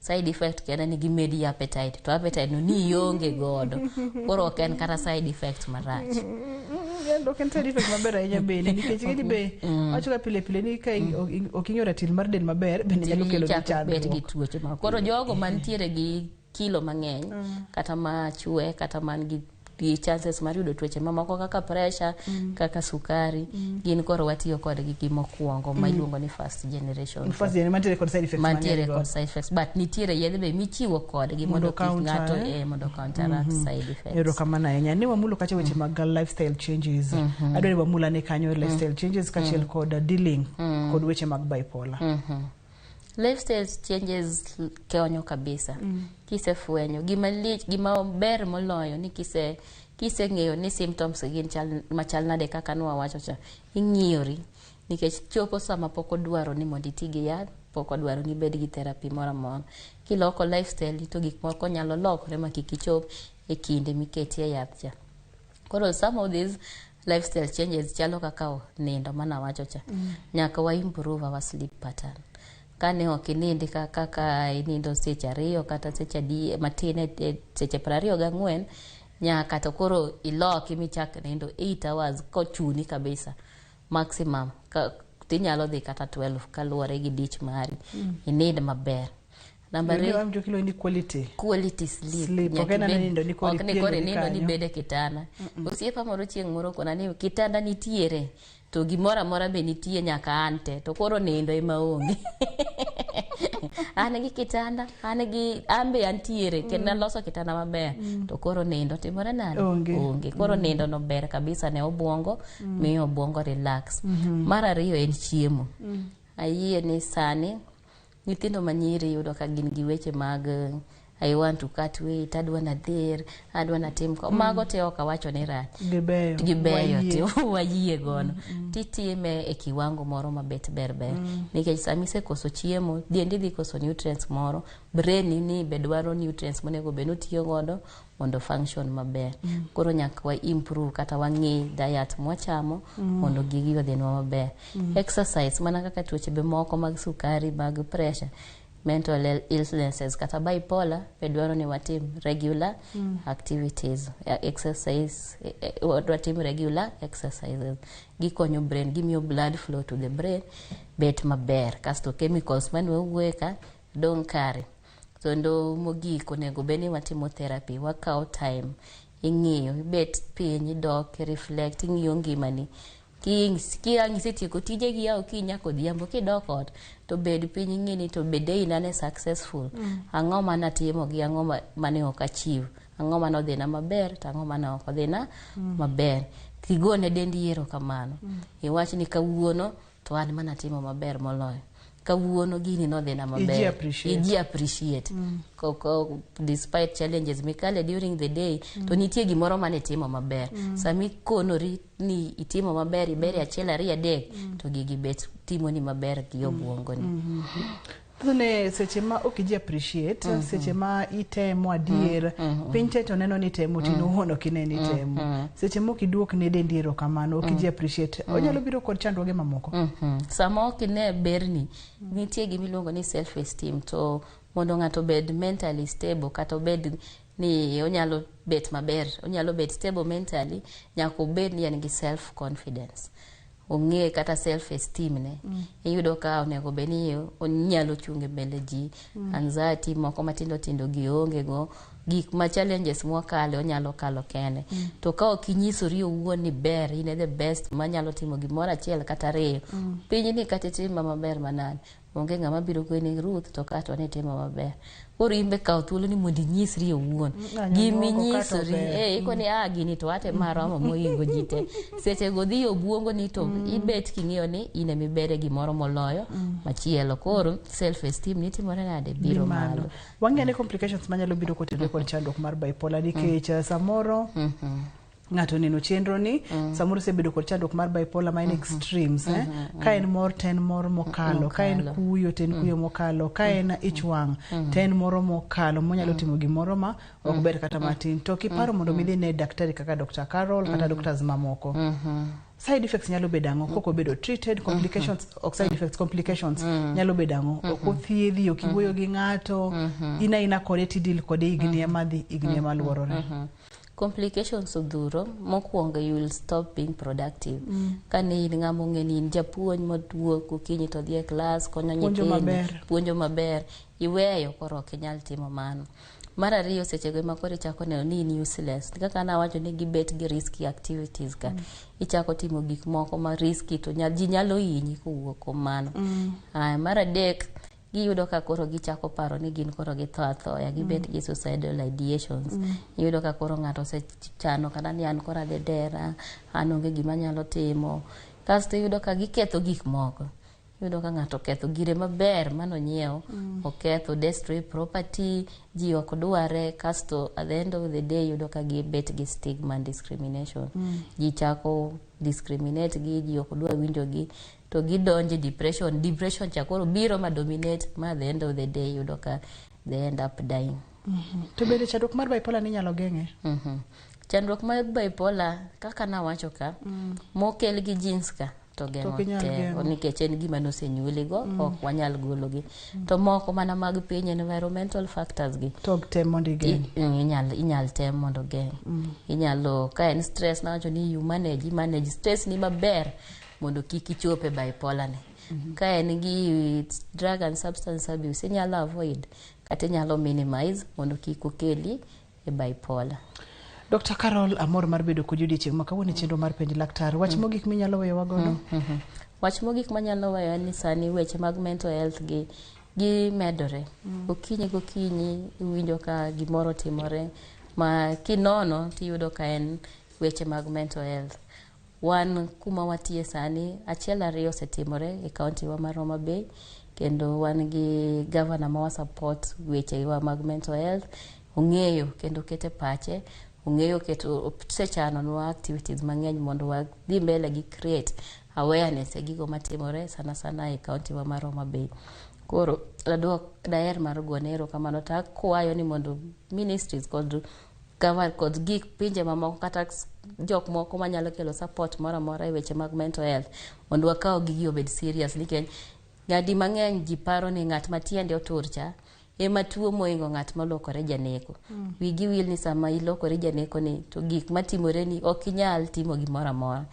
Side effect kende ni gimedi appetite, to appetite no ni ionge godo. Koro ok en kata side effect marach. Ok en side effect maber ahinya bende nikech ing'eni be wacho ga pile pile ni ka ok ing'iyo ratil mar del maber bende nyalo kelo ni Ichako bet gi chandruok. tuoche ma. Koro jogo mantiere gi kilo mang'eny, kata machwe, kata man gi chances mar yudo tuoche mamoko kaka pressure, kaka sukari, gin koro watiyo kodgi gi mokwongo ma iluongo ni first generation. First generation mantiere kod side effects mantiere mang'eny go. kod side effects, but nitiere yedhe be michiwo kodgi Mondo mondo kik counter, ng'ato eh? mondo counteract side effects. Erokamano ahinya. Ne wamulo kacha weche mag lifestyle changes. Adwa ni wamul ane kanyo lifestyle changes kaachiel kod dealing kod weche mag bipolar. Lifestyle changes konyo kabisa. Kisefwenyo gima lich, gima ber moloyo ni kiseng'eyo ni symptoms gin chal machal nade kaka nwawacho cha, ing'iyori nikech chopo sama pok odwaro ni mondo iti gi yath, pok odwaro ni ibed gi therapy moro amora. Kiloko lifestyle to gik moko nyalo lokore ma kik ichop e kinde miketie yath cha. Koro some of these lifestyle changes chalo kaka nindo manawacho cha. Nyaka wa improve our sleep pattern. Kane ok inindi kaka inindo seche 2 kata seche adi matin e seche 24, nyaka to koro iloki michak nindo 8 hours kochuni kabisa maximum. Tinyalo dhi kata 12 kaluwore gi dich mari. Inind maber. Namba Ariyo, ariyo, awinjo kiluongo ni quality. Quality sleep. Sleep. Nyaka Ok en ibed- nindo ni koro ok ni koro ipielori inindo ni kanyo. ibede kitanda. Osiepa moro chieng' moro kona ni kitanda nitiere to gimoro amora be nitie nyaka an te to koro nindo ema onge. An gi kitanda, an gi an be antiere kendo naloso kitanda maber. To koro nindo timore nade? Onge. Onge. Koro nindo no ber kabisa ne obwongo, miyo obwongo relax. Mar ariyo en chiemo. Ayie ni sani nyithindo manyiri yudo ka gin gi weche mag I want to cut weight, adwa nadhir, adwa natim ko. Mago te ok awacho ni rach. Gibeyo. Gibeyo Wayie. ti wayie gono. Titime e kiwango moro mabet ber ber. Nikech sama isekoso chiemo, dendi dhi koso nutrients moro, brain ni be dwaro nutrients monego bed ni otiyo godo mondo function maber. Koro nyaka wa improve kata wang'i diet mwachamo mondo gigi odhinwa maber. Exercise mana kaka tuoche be moko mag sukari, mag pressure, mental illnesses kata bipolar be dwaro ni watim regular activities, exercise, watim regular exercises. Gikonyo brain, gimiyo blood flow to the brain bet maber, kasto chemicals mane wawuoye ka dong' kare. Kendo mogik onego bed ni watimo therapy, wakawo time, ing'iyo, ibet piny, idok, reflect, ing'iyo ngimani. Kiang' isetieko tijegi ya okinyi nyaka odhiambo, kidok ot to bed piny ing'i ni to be day na ne successful. Ang'o mane atimo gi ang'o mane ok achieve, ang'o mane odhina maber to ang'o mane ok odhina maber. Kigone dendi erokamano. Iwach ni kawuono to an mana timo maber moloyo. Kawuono gini nodhina maber. Iji appreciate. Iji appreciate. Koko, despite challenges mikale during the day, to nitie gimoro mane itimo maber. Sama ikonori ni itimo maber, iber e achiel ariyo adek, to gigi bet timoni maber gi obwongoni. Thothne seche ma ok iji appreciate, seche ma itemo adier, piny te to neno ni itemo, to in owuon ok ine ni itemo. Seche ma ok iduok ne dendi erokamano, ok iji appreciate, onyalo biro kod chandruoge mamoko. Sama ok ine berni, nitie gima iluongo ni self esteem, to mondo ng'ato obed mentally stable kata obed ni onyalo bet maber, onyalo bet stable mentally, nyaka obed ni en gi self confidence. Ong'e kata self esteem ne. Iyudo ka onego bed ni onyalo chung' e mbele ji, anxiety moko matindo tindo gi onge go, gik ma challenges mwakale onyalo kalo kende. To ka ok inyisori owuon ni ber, in e the best manyalo timo gimoro achiel kata ariyo. Pinyni kata itimo maber manade, onge ng'ama biro kweni Ruth to ka to nitimo maber. Koro in be kaw thuolo ni mondo inyisri owuon. Ng'anyo duoko ka to Giminyisori, ber. ikoni a gini to ate maromo mohingo ji te. Seche go dhi obwongo ni to ibet king'eyo ni in ema iber e gimoro moloyo machielo. Koro self esteem ni timore nade biro Dhi malo. malo. Wang'e ane complications manyalo biro kotenore kod chandruok mar bipolar nikech samoro ng'ato oneno chenro ni samoro osebedo kod chandruok mar bipolar ma en extremes, Ka en mor to en mor mokalo, ka en Mokalo. kuyo to en kuyo mokalo, ka en ich wang' to en moro mokalo monyalo timo gimoro ma ok ber kata matin. To kiparo mondo mi idhi ne daktari kaka Dr. Carol kata doctors mamoko, side effects nyalo bedo ang'o kok obedo treated? Complications, ok side effects, complications nyalo bedo ang'o? Ok othiedhi, ok iwuoyo gi ng'ato, in aina kode tidil kode higni ema dhi, higni ema luorore. Complications odhuro. Mokwongo, you will stop being productive. Kane in ng'ama ong'e ni in japuonj mawuok okinyi to dhi e klas konyo Puonjo nyithindo, maber. puonjo maber, iweyo koro ok inyal timo mano. Mar ariyo, sechego ema koro ichako neno ni in useless. Kaka nawacho ni gibet gi risky activities ka. Ichako timo gik moko ma risky to ji nyalo hinyi kowuok kuom mano. Aya, mar adek, giyudo ka koro gichako paro ni gin koro githo athoya, gibet gi suicidal ideations. Iyudo ka koro ng'ato osechano kata ni an koro adhi dera, an onge gima anyalo timo. Kasto iyudo ka giketho gik moko. Iyudo ka ng'ato oketho gire maber manonyiewo, oketho, destroy property, ji ok dware. Kasto at the end of the day iyudo ka gibet gi stigma and discrimination. Ji chako discriminate gi, ji ok dwa winjo gi, to gidonjo e depression. Depression cha koro biro ma dominate ma at the end of the day iyudo ka they end up dying. To bende chandruok mar bipolar ni inyalo geng'e? Chandruok mar bipolar kaka nawacho ka, mokel gi genes ka to geng'o ok inyal tek geng'o. nikech en gima nosenyuoli go, ok wanyal gologi. To moko mana mag piny, environmental factors gi, To ok tem mondo igeng'. Inyal tem mondo geng'. Inyalo, ka en stress, nawacho ni you manage, manage stress ni maber mondo kik ichop e bipolar ni. Ka en gi drug and substance abuse, inyalo avoid kata inyalo minimize mondo kik okeli e bipolar. Dr. Carol, amor mar bedo kodi odiechieng' ma kawuono e chenro mar Penj Laktar. Wach mogik minyalo weyowa godo? Wach mogik manyalo weyo en ni sani weche mag mental health gi Gimedore. Okinyi gokinyi iwinjo ka gimoro timore ma kinono tiyudo ka en weche mag mental health. Wan kuma watie sani, achiel ariyo osetimore e kaunti wa mar Homa Bay, kendo wan gi gavana ma wa support weche wa mag mental health. Ong'eyo kendo kete pache, ong'eyo keto osechanonwa activities mang'eny mondo wadhi mbele gi create awareness e gigo matimore sana sana e kaunti wa mar Homa Bay. Koro daduok daher mar gone erokamano to akwayo ni mondo ministries kod gava kod gik pinje mamoko kata jok moko manyalo kelo support moro amora e weche mag mental health mondo wakaw gigi obed serious, nikech nyadi mang'eny ji paro ni ng'at ma tiende otur cha ema tuo moingo ng'at molokore janeko. Wigi wil ni sama ilokori janeko ni to gik matimore ni ok inyal timo gimoro amora.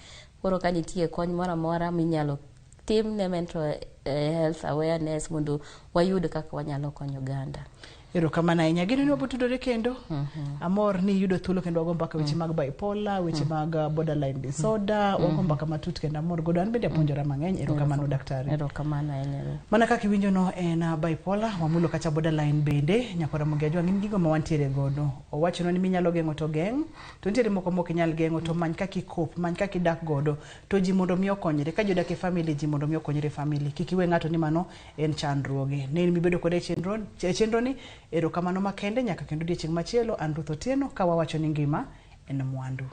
Koro ka nitie kony moro amora minyalo tim ne mental health awareness mondo wayud kaka wanyalo konyo oganda. Erokamano ahinya. Geno ni wabotudore kendo. Amor ni iyudo thuolo kendo wago mbaka weche mag bipolar, weche mag borderline disorder, wago mbaka matut kendo amor godo. An bende apuonjora mang'eny. Erokamano daktari. Erokamano ahinya. Mana kaka iwinjo no en bipolar, wamulo kacha borderline bende, nyakora Ramogi Ajwang' gin gigo ma wantiere godo. Owachonwa ni minyalo geng'o to geng', to nitiere moko mok inyal geng'o to many kaka ikop, many kaka idak godo. To ji mondo mi okonyre, ka ji odak e family, ji mondo mi okonyre e family. Kik iwe ng'ato ni mano en chandruoge. Ne in mibedo kode e chenro, e chenro ni, erokamano makende nyaka kendo odiechieng' machielo. An Ruth Otieno ka wawacho ni ngima en mwandu.